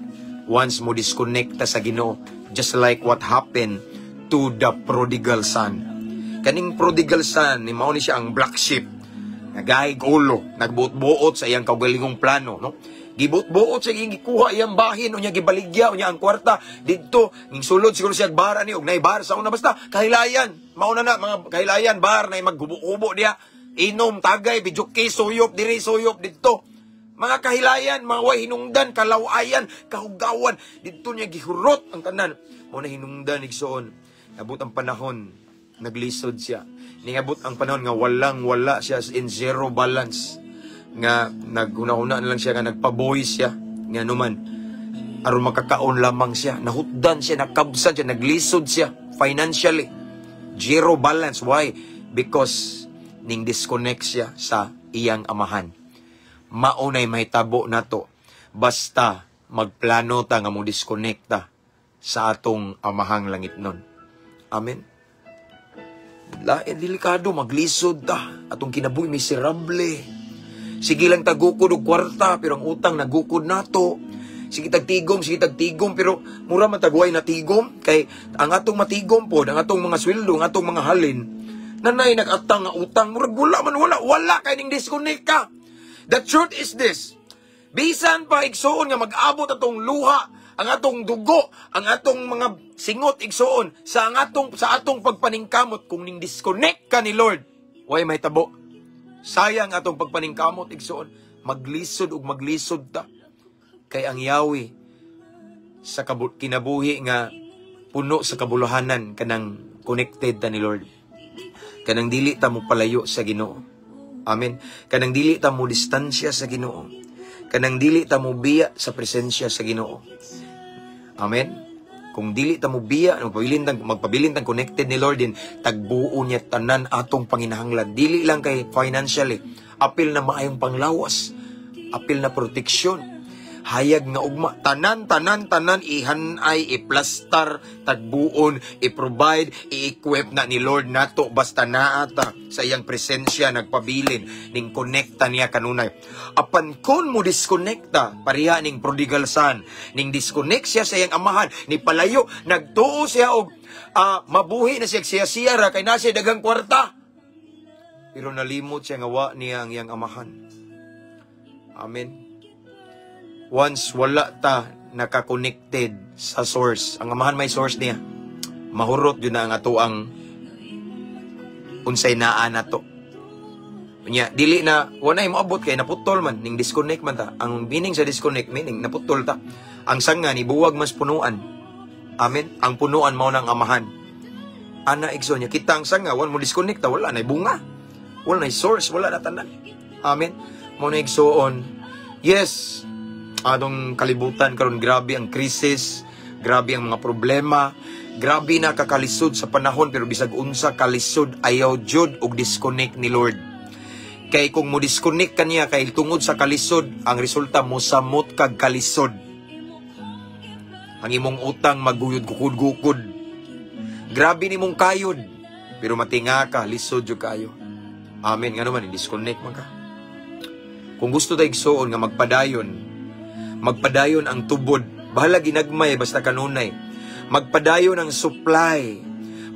once mo disconnect ta sa Ginoo. Just like what happened to the prodigal son. Kaning prodigal son, ni mao ni siya ang black sheep. Nagahig ulo, nagbuot-buot sa iyang kaugalingong plano, no? Gibuot-buot sa iyang gikuha iyang bahin, unya gibaligya, unya ang kwarta didto, ning sulod siguro siya bar ani og nay bar sa una, basta kahilayan. Mauna na mga kahilayan bar na maghubo-hubo diha. Inom, tagay, bijuki, suyop diri, suyop didto. Mga kahilayan, mga way hinungdan, kalawayan, kahugawan, didto niya gihurot ang tanan. Mao na hinungdan, igsoon. Abot ang panahon, naglisod siya. Ningabot ang panahon nga walang wala siya, in zero balance. Nga naghuna-huna na lang siya nga nagpaboy siya. Nga numan, aron makakaon lamang siya. Nahutdan siya, nakabsan siya, naglisod siya financially. Zero balance. Why? Because ning disconnect siya sa iyang amahan. Maunay mahitabo nato basta magplano ta nga mo disconnect ta sa atong amahang langit nun. Amen. Lain delikado maglisod ta atong kinabuhi, miserable. Sige lang tagukod og kwarta, pero ang utang nagukod nato. Sige tagtigom, sige tagtigom, pero mura man tag way na tigom kay ang atong matigom pod, ang atong mga sweldo, ang atong mga halin, nanay nag-atang nga utang, murag wala man, wala, wala kay ning disconnect ka. The truth is this. Bisan pa, igsuon, nga mag-abot atong luha, ang atong dugo, ang atong mga singot, igsuon, sa atong pagpaningkamot, kung ning disconnect ka ni Lord, way mahitabo. Sayang atong pagpaningkamot, igsuon. Maglisod ug maglisod ta. Kay ang yawi sa kinabuhi nga puno sa kabuluhanan, kanang connected ta ni Lord. Kanang dili ta mo palayo sa Ginoo. Amen. Kanang dili ta mo distansya sa Ginoo. Kanang dili ta mo biya sa presensya sa Ginoo. Amen. Kung dili ta mo biya, magpabilin tang connected ni Lord din, tagbuo niya tanan atong panginahanglan. Dili lang kay financially, apil na maayong panglawas, apil na proteksyon, hayag nga ugma, tanan, tanan, tanan, ihanay, iplastar, tagbuon, i-provide, i-equip na ni Lord nato basta naa ta sa iyang presensya nagpabilin, ning konekta niya kanunay. Apan kon mo disconnecta, pareha ning prodigal son, ning disconnect siya sa iyang amahan, ni palayo, nagtuo siya og mabuhi na siya, siya siya ra kay na siya daghang kwarta. Pero nalimot siya nga wa niya ang iyang amahan. Amen. Once wala ta naka-connected sa source, ang amahan may source niya, mahurot yun na ang atoang unsay naa nato. Unya, dili na, wala moabot kay naputol man, ning disconnect man ta. Ang meaning sa disconnect, meaning naputol ta. Ang sanga ni buwag mas punuan. Amen? Ang punuan mao nang amahan. Ana, igsoon niya, kita ang sanga, wala mo disconnect ta, wala na bunga. Wala na source, wala na tanan. Amen? Mao na, igsoon. Yes, atong kalibutan karon, grabe ang krisis, grabe ang mga problema, grabe na kakalisod sa panahon, pero bisag unsa kalisod, ayaw jud og disconnect ni Lord. Kay kung mo disconnect kaniya kay tungod sa kalisod, ang resulta mo samot kag kalisod. Ang imong utang maguyod gukod-gukod. Grabe nimong kayod, pero matinga ka, lisod jud kayo. Amen. Ngano man, disconnect man ka. Kung gusto ta, igsuon, nga magpadayon, magpadayon ang tubod, bahala ginagmay basta kanunay. Magpadayon ang supply.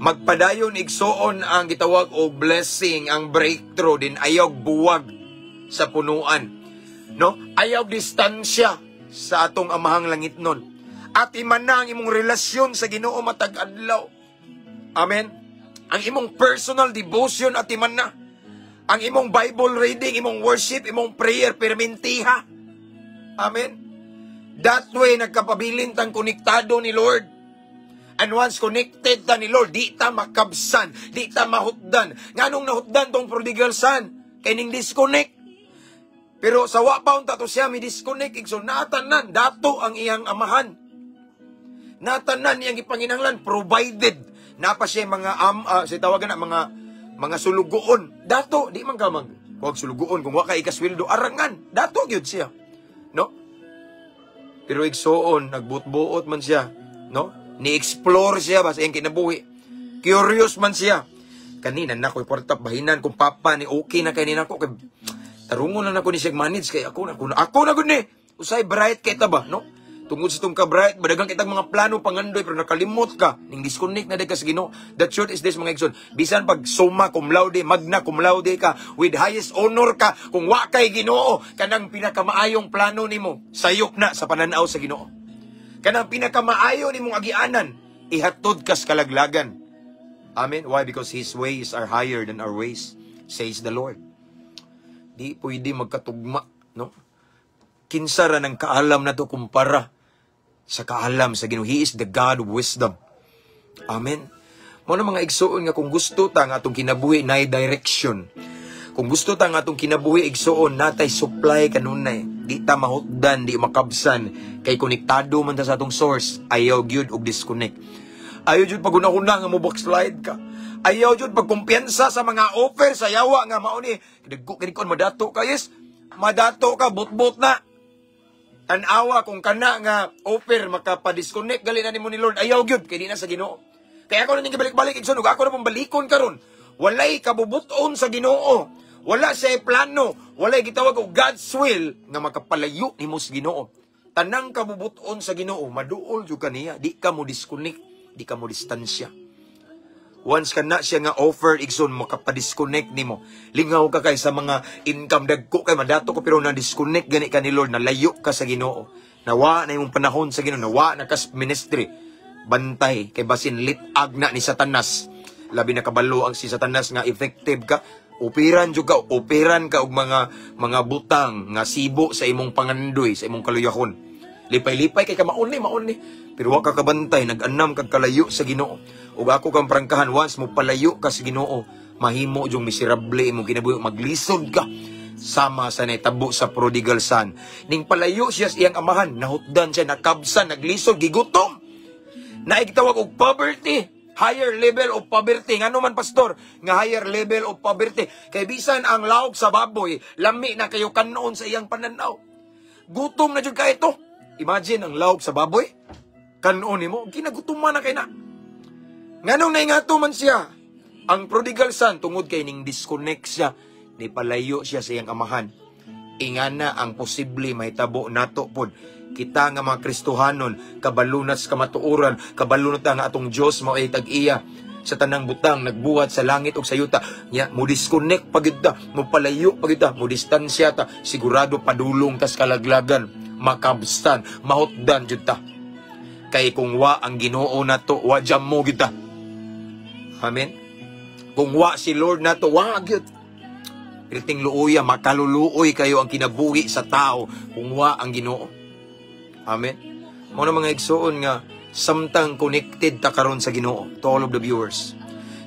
Magpadayon, igsuon, ang gitawag og blessing, ang breakthrough din, ayaw buwag sa punuan. No? Ayaw distansya sa atong amahang langitnon. At iman na ang imong relasyon sa Ginoo matag adlaw. Amen. Ang imong personal devotion at iman na. Ang imong Bible reading, imong worship, imong prayer, permintiha. Amen. That way, nagkapabilin tang konektado ni Lord. And once connected ta ni Lord, di ta makabsan, di ta mahutdan. Nganong nahutdan tong prodigal son? Kay ning disconnect. Pero sa wa pa unta to siya mi disconnect, igsoon, natanan, dato ang iyang amahan. Natanan iyang gipanginahanglan, provided. Napa siya mga sa tawagan na mga sulugoon. Dato, di man ka mag kuwag sulugoon kung wa ka ikasweldo, arangan. Dato gyud siya. No? Pero igsuon, nagbuot-buot man siya, no? Ni-explore siya ba sa iyang kinabuhi. Curious man siya. Kanina na ko'y kwarta bahinan kung papa ni okay na kay ni nako kay tarungon na nako ni siya manage kay ako na ako na ako na gud ni. Usay bright kay ta ba, no? Tungod sa itong ka-bright, badagang kitang mga plano pangandoy, pero nakalimot ka, ning disconnect na ka sa Ginoo. The truth is this, mga igsoon, bisan pag summa cum laude, magna cum laude ka, with highest honor ka, kung wa kay Ginoo, kanang pinakamaayong plano nimo, sayop na sa pananaw sa Ginoo. Kanang pinakamaayo nimong agianan, ihatod kas kalaglagan. Amen. Why? Because His ways are higher than our ways, says the Lord. Di pwede magkatugma, no? Kinsa ra ng kaalam na to kumpara sa kaalam sa Ginoo? He is the God of wisdom. Amen. Mao na, mga igsuon, nga kung gusto ta nga atong kinabuhi na direction. Kung gusto ta nga atong kinabuhi, igsuon, natay supply kanunay, di ta mahutdan, di makabsan kay konektado man ta sa atong source. Ayaw gyud og disconnect. Ayaw jud paguna-una nga mo backslide ka. Ayaw jud pagkumpiyansa sa mga offer sa yawa nga mao ni dagko kini kon madato ka. Yes, madato ka, butbut na. Tan-awa kung kana nga offer makapa-disconnect gali na nimo ni Lord. Ayaw gyud kay di na sa Ginoo. Kaya ako na ning balik-balik, igsoon, ug ako na pong balikon karon. Walay kabubuton sa Ginoo. Wala siya plano, walay gitawag og God's will nga makapalayo nimo sa Ginoo. Tanang kabubuton sa Ginoo, maduol jud kaniya, di ka mo disconnect, di ka mo distansya. Once ka na siya nga offer, igsoon, makapa-disconnect nimo. Lingaw ka kay sa mga income dagko kay madato ko, pero na-disconnect gani ka ni Lord, nalayo ka sa Ginoo. Nawa na imong panahon sa Ginoo, nawa na kas ministry. Bantay kay basin lit-ag na ni Satanas. Labi na kabalo ang si Satanas nga effective ka. Opiran jud ka, opiran ka og mga butang nga sibo sa imong pangandoy, sa imong kaluyahon. Lipay-lipay kay ka maon ni, maon ni. Pero wa ka kabantay, nag-anam kag kalayo sa Ginoo. Ug ako kang prangkahan, once mo palayo ka sa Ginoo, mahimo jung miserable imong kinabuhi, maglisod ka sama sa naitabo sa prodigal son. Ning palayo siya sa iyang amahan, nahutdan siya, nakabsan, naglisod, gigutom. Naigtawag og poverty, higher level of poverty. Ngano man, pastor, nga higher level of poverty? Kay bisan ang lawg sa baboy, lami na kayo kanon sa iyang pananaw. Gutom na jud ka ito. Imagine ang lawg sa baboy. Kanon nimo, kinagutuman na kay na. Nganong naingato man siya? Ang prodigal son, tungod kay ning disconnect siya, ni palayo siya sa iyang amahan. Ingana ang posible mahitabo nato pod. Kita nga mga Kristohanon, kabalo sa kamatuoran, kabalo ta nga atong Dios mao ay tag-iya sa tanang butang nagbuhat sa langit ug sa yuta. Nya mo disconnect pa gyud ta, mo palayo pa gyud ta, mo distansya ta, sigurado padulong tas kalaglagan, makabstan, mahutdan jud ta. Kay kung wa ang Ginoo nato, wa jam mo gyud ta. Amen. Kung wa si Lord nato, wa gyud. Perting luoya, makaluluoy kayo ang kinabuhi sa tao kung wa ang Ginoo. Amen. Mao na, mga igsoon, nga samtang connected ta karon sa Ginoo, to all of the viewers.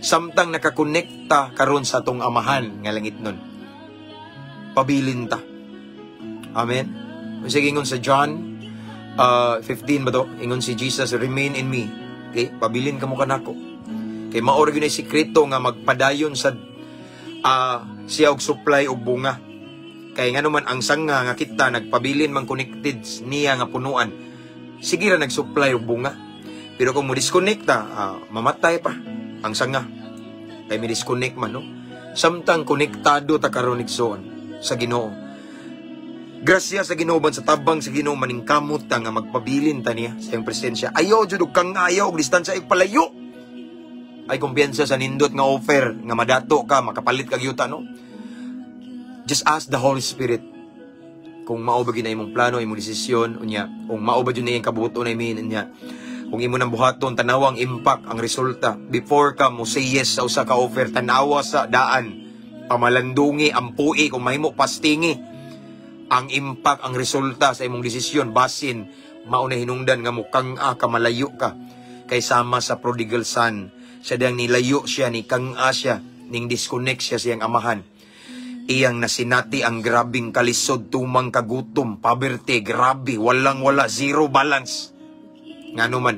Samtang nakakonekta karon sa atong amahan nga langit nun. Pabilin ta. Amen. Sige, ingon sa John 15 ba to? Ingon si Jesus, "Remain in me." Okay? Pabilin ka mo kanako. Kay mao ra gyud ay sikreto nga magpadayon sa siya og supply og bunga. Kay ngano man, ang sanga nga kita nagpabilin man connected niya nga punuan. Sige ra nag-supply og bunga. Pero kung mo disconnect ta, mamatay pa ang sanga. Kay mi disconnect man, no. Samtang konektado ta karon, igsoon, sa Ginoo. Grasya sa Ginoo ban sa tabang sa Ginoo, maningkamot ta nga magpabilin ta niya sa iyang presensya. Ayaw jud og kang ayaw og distansya, ay palayo. Ay kumpiyansa sa nindot nga offer nga madato ka, makapalit kag yuta, no. Just ask the Holy Spirit kung mao ba gyud na imong plano, imong desisyon unya, kung mao ba jud na iyang kabuoton na imin unya. Kung imo nang buhaton, tanawa ang impact, ang resulta. Before ka mo say yes sa usa ka offer, tanawa sa daan. Pamalandungi, ampui, kung mahimo pastingi ang impact, ang resulta sa imong desisyon, basin mao na hinungdan nga mukang ka, malayo ka. Kay sama sa prodigal son, siya diyang nilayo siya, ni kang siya, ning disconnect siya sa iyang amahan. Iyang nasinati ang grabing kalisod, tumang kagutom, poverty, grabe, walang wala, zero balance. Ngano man?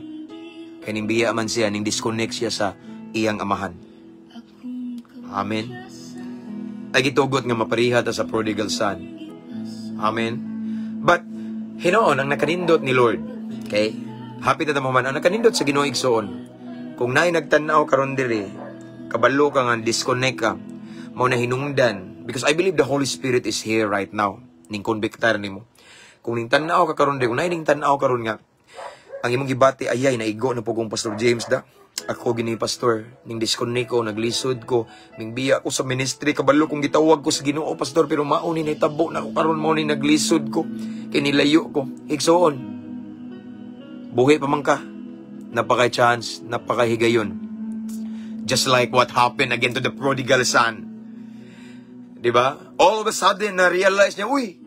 Kay ning biya man siya, ning disconnect siya sa iyang amahan. Amen. Ay gitugot nga mapariha ta sa prodigal son. Amen. But, hinoon, ang nakanindot ni Lord, okay? Happy ta mo man, ang nakanindot sa Ginoo, igsoon. Kung naay nagtan-aw karon diri, kabalo ka nga disconnect ka, mao na hinungdan, because I believe the Holy Spirit is here right now, ning konbektar nimo. Kung ning tan-aw ka karon diri, kung naay ning tan-aw karon nga, ang imong gibati, "Ayay, naigo na po kong Pastor James da. Ako gini, pastor, ning disconnect ko, naglisod ko, ning biya ko sa ministry, kabalo kong gitawag ko sa Ginoo, pastor, pero mao ni nahitabo na ko karon, mao ni naglisod ko, kay nilayo ko." Igsoon, buhi pa man ka, napaka chance, napakahigayon. Just like what happened again to the prodigal son. Di ba? All of a sudden, na-realize niya, "Uy,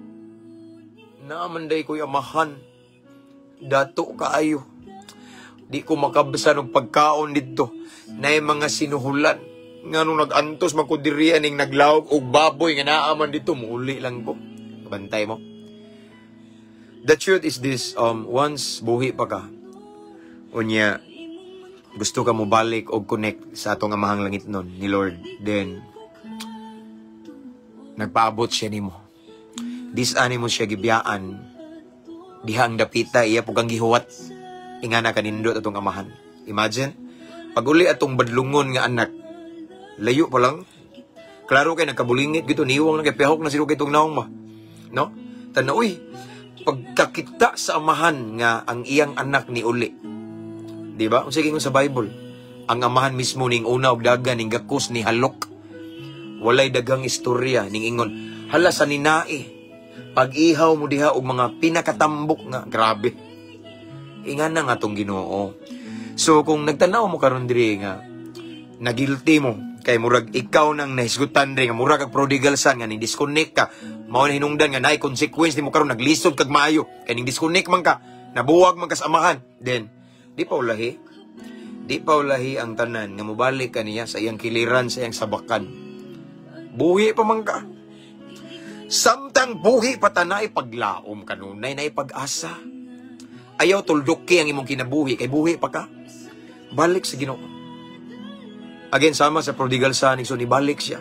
naa man diay ko'y amahan. Dato kaayo. Di ko makabsan og pagkaon didto. Naay mga sinuhulan. Nga nung nag-antos man ko diri ning naglawg og baboy nga naa man dito, muuli lang ko." Bantay mo. The truth is this, once buhi pa ka, unya, gusto ka mo balik og connect sa atong amahang langit nun, ni Lord, then, nagpaabot siya nimo. Dis-a nimo siya gibiyaan, diha ang dapita, iya po kang gihuwat, ingana kanindot atong amahan. Imagine, pag uli atong badlungon nga anak, layo pa lang, klaro kay nagkabulingit gito, niwang na kay pihok na sila kay itong naong ba. No? Tana, uy, Pagkakita sa amahan nga ang iyang anak ni uli. Di ba? Unsa ingon sa Bible? Ang amahan mismo ning una og dagan, ning gakos, ni halok. Walay dagang istorya ning ingon, "Hala sa ninae." Pag-ihaw mo diha og mga pinakatambok nga grabe. Ingana nga tong Ginoo. So kung nagtanaw mo karon diri nga nagilty mo kay murag ikaw nang nahisgutan diri nga murag kag prodigal son nga ning disconnect ka, mao na hinungdan nga naay consequence nimo karon, naglisod kag maayo kay ning disconnect man ka, nabuwag man ka sa amahan, then di pa ulahi, di pa ulahi ang tanan nga mobalik ka niya sa iyang kiliran, sa iyang sabakan. Buhi pa man ka. Samtang buhi pa ta, naay paglaom kanunay, naay pag-asa. Ayaw tulduki ang imong kinabuhi kay buhi pa ka. Balik sa Ginoo. Again, sama sa prodigal son, so nibalik siya.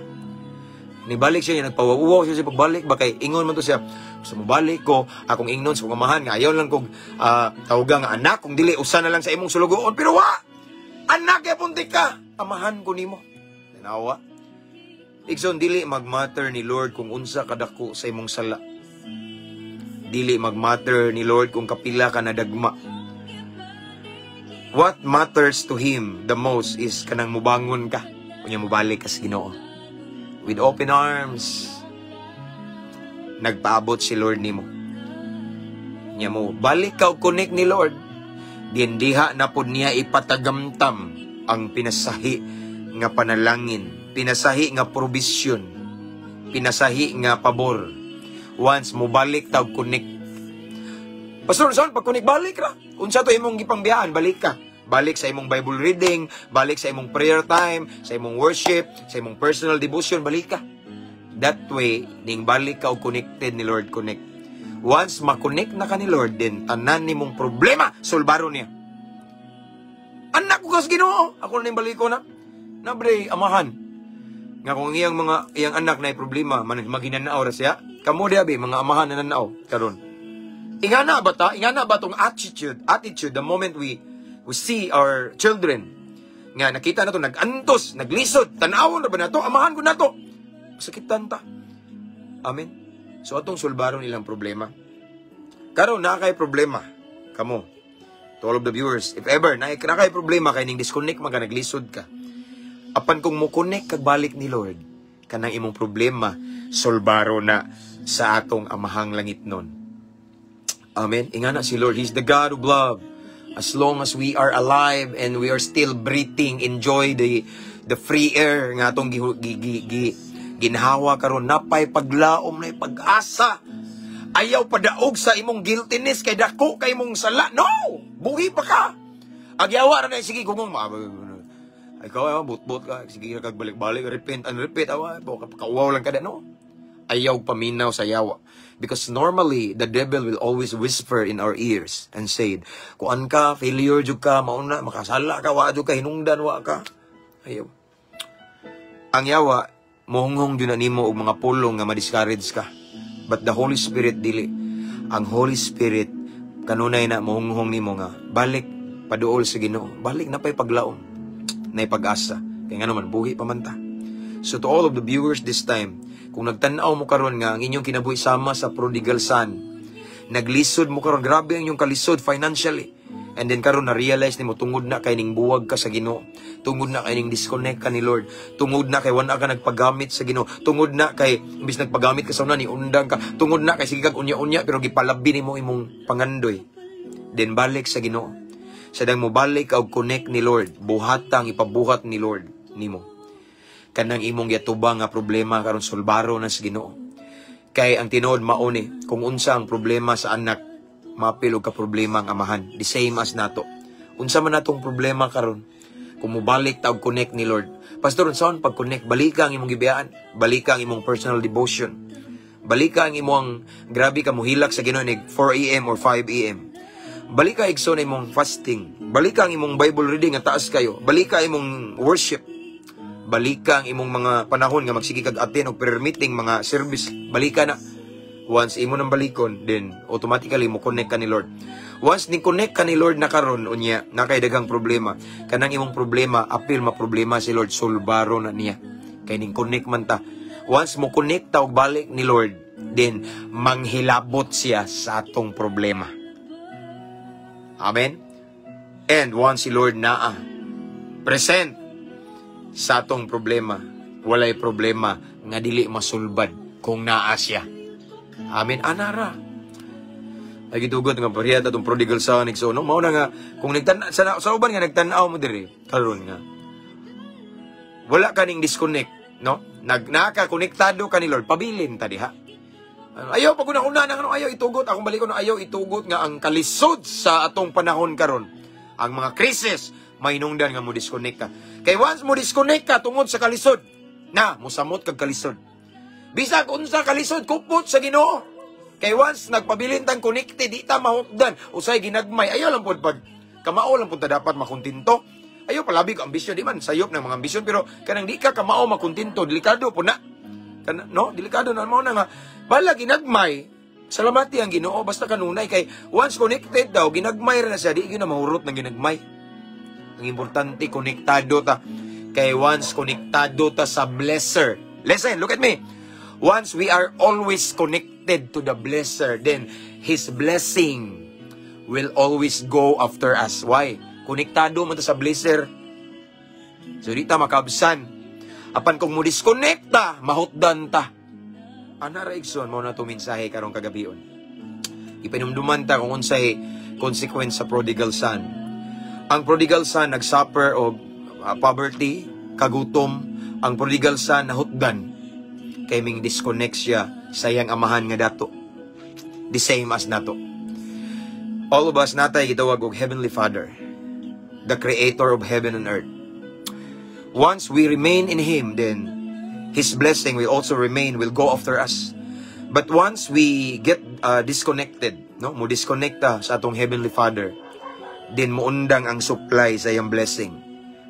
Nibalik siya, nagpawawuwaw siya sa pagbalik ba kay ingon man to siya, "Sa mobalik ko, akong ingnon sa kong amahan nga ayaw lang kog tawga nga anak, kung dili usa na lang sa imong sulugoon." Pero wa! Anak kay punti ka! Amahan ko nimo. Tanawa. Igsoon, dili magmatter ni Lord kung unsa kadako sa imong sala. Dili magmatter ni Lord kung kapila ka nadagma. What matters to Him the most is kanang mubangon ka. Unya mubalik ka sa Ginoo. With open arms, nagpaabot si Lord nimo. Nya mo, balik ka og connect ni Lord. Din diha na pod niya ipatagamtam ang pinasahi nga panalangin, pinasahi nga provision, pinasahi nga pabor. Once mo balik ta og connect. Pastor, saan pag connect, balik ra? Unsa to imong gipangbiyaan, balik ka. Balik sa imong Bible reading, balik sa imong prayer time, sa imong worship, sa imong personal devotion, balik ka. That way, ning balik ka og connected ni Lord, connect. Once ma-connect na ka ni Lord, then tanan nimong problema, sulbaro niya. Anak ko kas Ginoo. Ako na ning balik ko na. Nabre, amahan. Nga kung iyang mga iyang anak na problema, man maginanaw ra siya. Kamo diha be, mga amahan na nanaw karon. Ingana ba ta? Ingana ba tong attitude? Attitude the moment we see our children nga nakita na to nag-antos, naglisod, tanawon ra ba nato? Amahan ko nato. Sakitan ta. Amen. So atong sulbaron ilang problema. Karon na kay problema kamo. To all of the viewers, if ever na kay problema kay ning disconnect man ka, naglisod ka. Apan kung mo connect kag balik ni Lord, kanang imong problema sulbaro na sa atong Amahang langitnon. Amen. Ingana si Lord, He's the God of love. As long as we are alive and we are still breathing, enjoy the free air nga atong gi, gi, gi, gi, ginhawa karon, napay paglaom na pag-asa. Ayaw padaog sa imong guiltiness kay dako kay imong sala. No! Buhi pa ka. Agyawa ra na, sige kung ma ikaw ay but-but ka, sige kag balik-balik, repent and repeat, awa kauwaw lang kada, no. Ayaw paminaw sa yawa. Because normally, the devil will always whisper in our ears and say, "Kuan ka, failure jud ka, mauna, makasala ka, wa jud ka, hinungdan, wa ka." Ayaw. Ang yawa, mohunghong jud na nimo og mga pulong nga ma-discourage ka. But the Holy Spirit dili. Ang Holy Spirit kanunay na mohunghong nimo nga balik paduol sa Ginoo. Balik na pay paglaom, na pag-asa. Kaya nga naman, buhi pa man ta. So to all of the viewers this time, kung nagtan-aw mo karon nga ang inyong kinabuhi sama sa prodigal son, naglisod mo karon, grabe ang inyong kalisod financially. And then karon na realize nimo tungod na kay ning buwag ka sa Ginoo. Tungod na kay ning disconnect ka ni Lord. Tungod na kay wala ka nagpagamit sa Ginoo. Tungod na kay imbis nagpagamit ka sa una ni undang ka. Tungod na kay sige kag unya-unya pero gipalabi nimo imong pangandoy. Then balik sa Ginoo. Sa dang mo balik ka og connect ni Lord, buhatang ipabuhat ni Lord nimo. Kanang imong giatubang nga problema karon sulbaro na sa Ginoo. Kay ang tinuod mao ni kung unsa ang problema sa anak, maapil og ka problema ang amahan. The same as nato. Unsa man natong problema karon, kung mobalik ta og connect ni Lord. Pastor, unsaon pag-connect? Balika ang imong gibiyaan. Balika ang imong personal devotion. Balika ang imong grabe ka muhilak sa Ginoo nig 4 a.m. or 5 a.m. Balika, igsoon, imong fasting. Balika ang imong Bible reading nga taas kayo. Balika imong worship. Balika ang imong mga panahon nga magsige kag attend og prayer meeting, mga service. Balika na. Once imo nang balikon, then automatically mo connect ka ni Lord. Once ni connect ka ni Lord na karon, unya na kay daghang problema. Kanang imong problema, apil ma problema si Lord, sulbaro na niya. Kay ning connect man ta. Once mo connect ta og balik ni Lord, Then manghilabot siya sa atong problema. Amen? And once si Lord naa present sa atong problema, walay problema nga dili masulbad kung naa siya. Amen. Anara. Ay gitugot nga pareha atong prodigal son, so no, mao na nga kung nagtan sa uban nga nagtan-aw mo diri karon nga wala ka ning disconnect, no, nag naka konektado ka ni Lord, pabilin ta diha. Ayaw pag una nang ano, ayaw itugot akong balikon, ayaw itugot nga ang kalisod sa atong panahon karon, ang mga krisis, mainungdan nga mo disconnect ka. Kay once mo disconnect ka tungod sa kalisod, na musamot kag kalisod. Bisag unsa kalisod, kupot sa Ginoo. Kay once nagpabilin tang connected, di ta mahutdan. Usay ginagmay, ayaw lang pod pag kamao lang pud ta dapat makontento. Ayaw palabi ko ambisyon, di man sayop ng mga ambisyon, pero kanang di ka kamao makontento, delikado po na. Kana, no, delikado na. Mao na nga bala ginagmay, salamati ang Ginoo basta kanunay, kay once connected daw, ginagmay ra na siya, di gyud na mahurot ng ginagmay. Ang importante, konektado ta. Kay once konektado ta sa blesser. Listen, look at me. Once we are always connected to the blesser, then His blessing will always go after us. Why? Konektado man ta sa blesser. So di ta makabsan. Apan kung mo disconnect ta, mahutdan ta. Ana ra, igsoon, mao na to mensahe karong kagabion. Ipinumduman ta kung unsay consequence sa prodigal son. Ang prodigal son nagsuffer og poverty, kagutom. Ang prodigal son nahutdan kay ming disconnect siya sa iyang amahan nga dato. The same as nato. All of us natay gitawag og Heavenly Father, the creator of heaven and earth. Once we remain in Him, then His blessing will also remain, will go after us. But once we get disconnected, no, mo disconnect ta sa atong Heavenly Father, then muundang ang supply sa iyang blessing.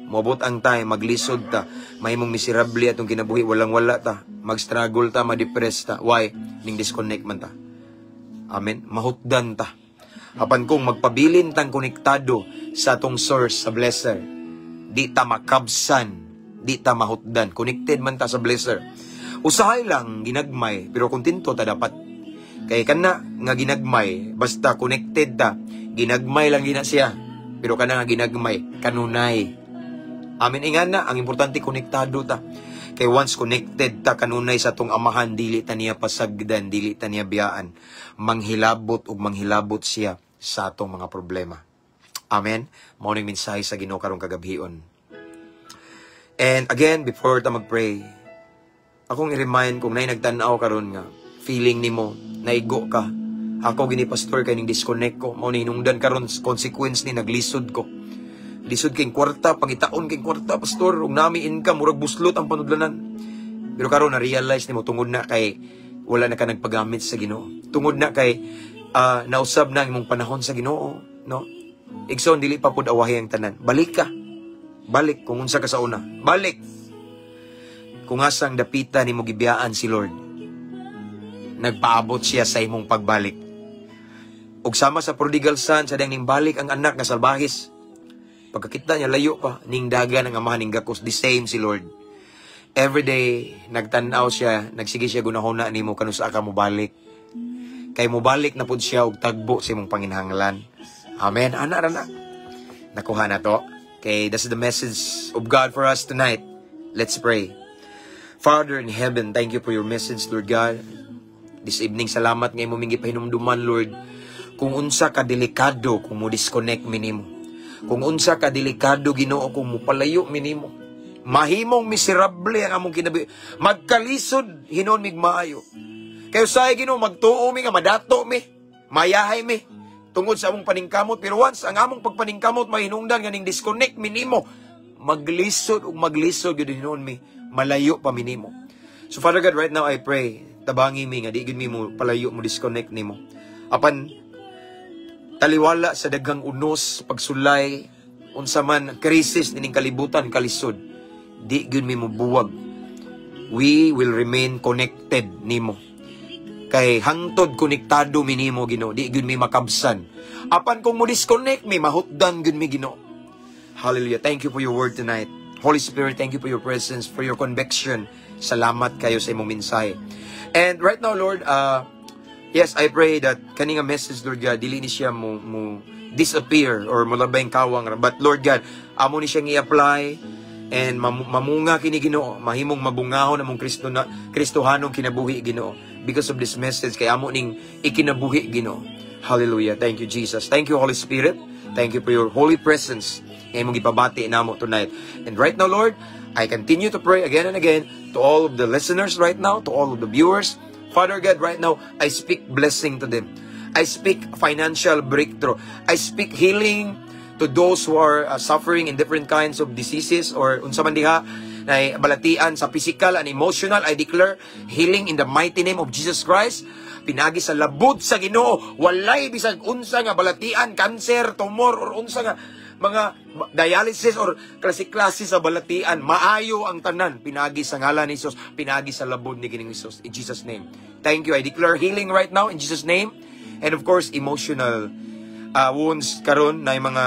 Moabot ang time, maglisod ta, mahimong miserable atong kinabuhi, walang wala ta, mag-struggle ta, ma-depress ta. Why? Ning disconnect man ta. Amen. Mahutdan ta. Apan kung magpabilin tang konektado sa atong source, sa blesser, di ta makabsan, di ta mahutdan. Connected man ta sa blesser. Usahay lang ginagmay, pero kontento ta dapat. Kay kana nga ginagmay, basta connected ta, ginagmay lang gina siya. Pero kana nga ginagmay, kanunay. Amen. Ingan na, ang importante, konektado ta. Kay once connected ta kanunay sa atong amahan, dili ta niya pasagdan, dili ta niya biyaan. Manghilabot ug manghilabot siya sa atong mga problema. Amen. Mao ning mensahe sa Ginoo karong kagabhion. And again, before ta mag-pray, akong i-remind kung naay nagtan-aw karon nga feeling nimo naigo ka. Ako gini, pastor, kay ning disconnect ko. Mao ni hinungdan karon, consequence ni naglisod ko. Lisod kay kwarta, pangitaon kay kwarta, pastor, ug nami income, murag buslot ang panudlanan. Pero karon na realize nimo tungod na kay wala na ka nagpagamit sa Ginoo. Tungod na kay nausab na ang imong panahon sa Ginoo, no? Igsoon, dili pa pud awahi ang tanan. Balik ka. Balik kung unsa ka sa una. Balik. Kung asang dapita nimo gibiyaan si Lord, nagpaabot siya sa imong pagbalik. Ug sama sa prodigal son, sa dang ning balik ang anak nga salbahis. Pagkakita niya layo pa, ning dagan ang amahan, ning gakos, the same si Lord. Every day, nagtan-aw siya, nagsige siya gunahona nimo kanusa ka mobalik. Kay mobalik na pud siya og tagbo sa imong panginhanglan. Amen. Ana ra na. Nakuha na to. Okay, that's the message of God for us tonight. Let's pray. Father in heaven, thank you for your message, Lord God. This evening, salamat nga imo ming gipahinumduman, Lord, kung unsa ka delikado kung mo disconnect mi nimo. Kung unsa ka delikado, Ginoo, kung mopalayo mi nimo. Mahimong miserable ang among kinabuhi. Magkalisod hinon mig maayo. Kay usahay, Ginoo, magtuo mi nga madato mi, mayahay mi tungod sa among paningkamot, pero once ang among pagpaningkamot mahinungdan nga ning disconnect mi nimo, maglisod ug maglisod gyud hinuon mi, malayo pa mi nimo. So Father God, right now I pray, tabangi mi nga di gyud mi mo palayo, mo disconnect nimo. Apan taliwala sa daghang unos, pagsulay, unsa man krisis nining kalibutan, kalisod, di gyud mi mobuwag. We will remain connected nimo. Kay hangtod konektado mi nimo, Ginoo, di gyud mi makabsan. Apan kung mo disconnect mi, mahutdan gyud mi, Ginoo. Hallelujah. Thank you for your word tonight. Holy Spirit, thank you for your presence, for your conviction. Salamat kayo sa imong mensahe. And right now, Lord, yes, I pray that kani nga message, Lord God, dili ni siya mo disappear or molabay kawang. But Lord God, amo ni siyang i-apply and mamunga kini, Ginoo, mahimong mabungahon among Kristo na Kristohanong kinabuhi, Ginoo, because of this message kay amo ning ikinabuhi, Ginoo. Hallelujah. Thank you, Jesus. Thank you, Holy Spirit. Thank you for your holy presence nga imong gipabati namo tonight. And right now, Lord, I continue to pray again and again to all of the listeners right now, to all of the viewers. Father God, right now, I speak blessing to them. I speak financial breakthrough. I speak healing to those who are suffering in different kinds of diseases or unsa man diha na balatian sa physical and emotional. I declare healing in the mighty name of Jesus Christ. Pinagi sa labod sa Ginoo, walay bisag unsa nga balatian, cancer, tumor or unsa nga mga dialysis or klase-klase sa balatian, maayo ang tanan pinagi sa ngalan ni Jesus, pinagi sa labod ni Ginoong Jesus. In Jesus' name. Thank you. I declare healing right now in Jesus' name. And of course, emotional wounds karon na yung mga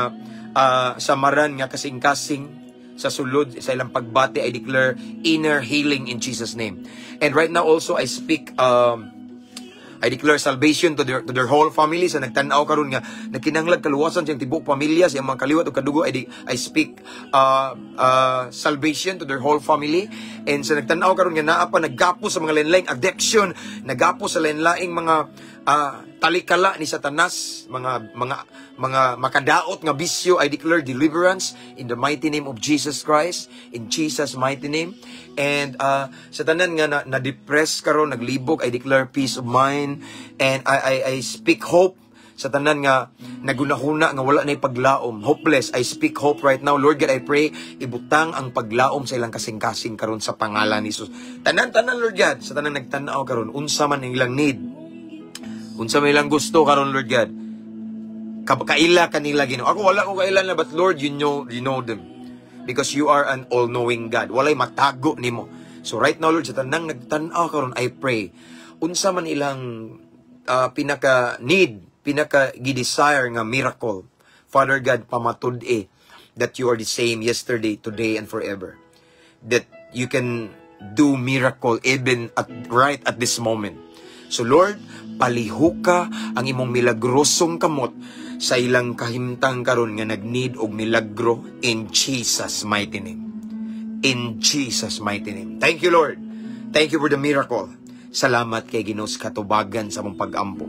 samaran nga kasing-kasing sa sulod sa ilang pagbati, I declare inner healing in Jesus' name. And right now also, I speak I declare salvation to their whole family. Sa nagtan-aw karon nga nagkinahanglag kaluwasan sa tibuok pamilya, sa mga kaliwat ug kadugo, I speak salvation to their whole family. And sa nagtan-aw karon nga naa pa naggapos sa mga lain-laing addiction, nagapos sa lain-laing mga talikala ni Satanas, mga makadaot nga bisyo, I declare deliverance in the mighty name of Jesus Christ, in Jesus' mighty name. And sa tanan nga na depressed karon, naglibog, I declare peace of mind and I speak hope sa tanan nga nagunahuna nga wala na paglaom, hopeless. I speak hope right now. Lord God, I pray, ibutang ang paglaom sa ilang kasing-kasing karon sa pangalan ni Jesus. Tanan-tanan, Lord God, sa tanan nagtan-aw karon, unsa man ang ilang need, unsa man ilang gusto karon, Lord God, kaila kanila, Ginoo. Ako, wala ko kaila na, but Lord, you know them because you are an all-knowing God. Walay matago nimo. So right now, Lord, sa tanang nagtan-aw karon, I pray, unsa man ilang pinaka need, pinaka gi-desire nga miracle, Father God, pamatud-e that you are the same yesterday, today, and forever. That you can do miracle even at right at this moment. So Lord, palihuka ang imong milagrosong kamot sa ilang kahimtang karon nga nag-need og milagro in Jesus' mighty name. In Jesus' mighty name. Thank you, Lord. Thank you for the miracle. Salamat kay Ginoo sa katubagan sa among pag-ampo.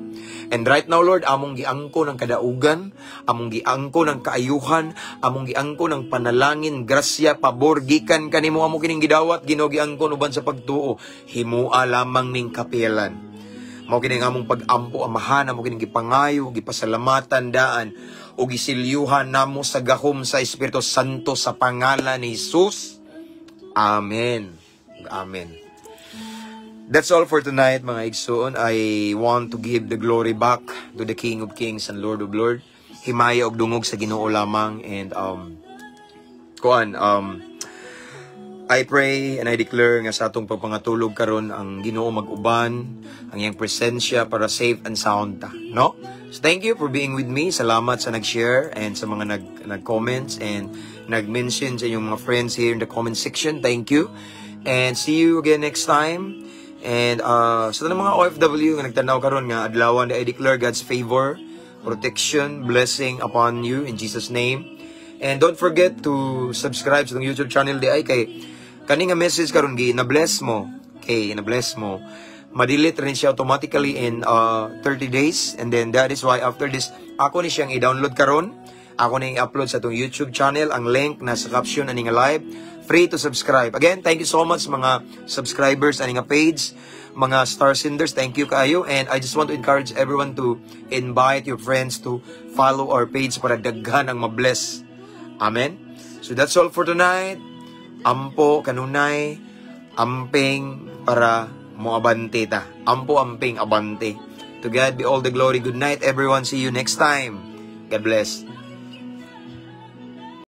And right now, Lord, among giangko ng kadaugan, among giangko ng kaayuhan, among giangko ng panalangin, grasya, pabor, gikan kanimo amo kining gidawat, Ginoo, giangko uban sa pagtuo. Himua lamang ning kapilan. Mao kini ang among pag-ampo, Amahan, amo kining gipangayo, gipasalamatan daan o gisilyuhan namo sa gahom sa Espiritu Santo sa pangalan ni Jesus. Amen. Amen. That's all for tonight, mga igsoon. I want to give the glory back to the King of Kings and Lord of Lords. Himaya og dungog sa Ginoo lamang and kuan, I pray and I declare nga sa atong pagpangatulog karon, ang Ginoo mag-uban, ang iyang presensya para safe and sound ta, no? So thank you for being with me. Salamat sa nag-share and sa mga nag-comments and nag-mention sa inyong mga friends here in the comment section. Thank you. And see you again next time. And sa tanang mga OFW nga nagtanaw karon nga adlaw, I declare God's favor, protection, blessing upon you in Jesus' name. And don't forget to subscribe sa atong YouTube channel diay kay kani nga message karon gi na bless mo, kay na bless mo, ma-delete rin siya automatically in 30 days. And then that is why after this, ako ni siyang i-download karon, ako ni i-upload sa atong YouTube channel. Ang link nasa caption ani nga live, free to subscribe. Again, thank you so much, mga subscribers ani nga page, mga star senders, thank you kaayo. And I just want to encourage everyone to invite your friends to follow our page para daghan ang mabless. Amen. So that's all for tonight. Ampo kanunay, amping para moabante ta. Ampo, amping, abante. To God be all the glory. Good night, everyone. See you next time. God bless.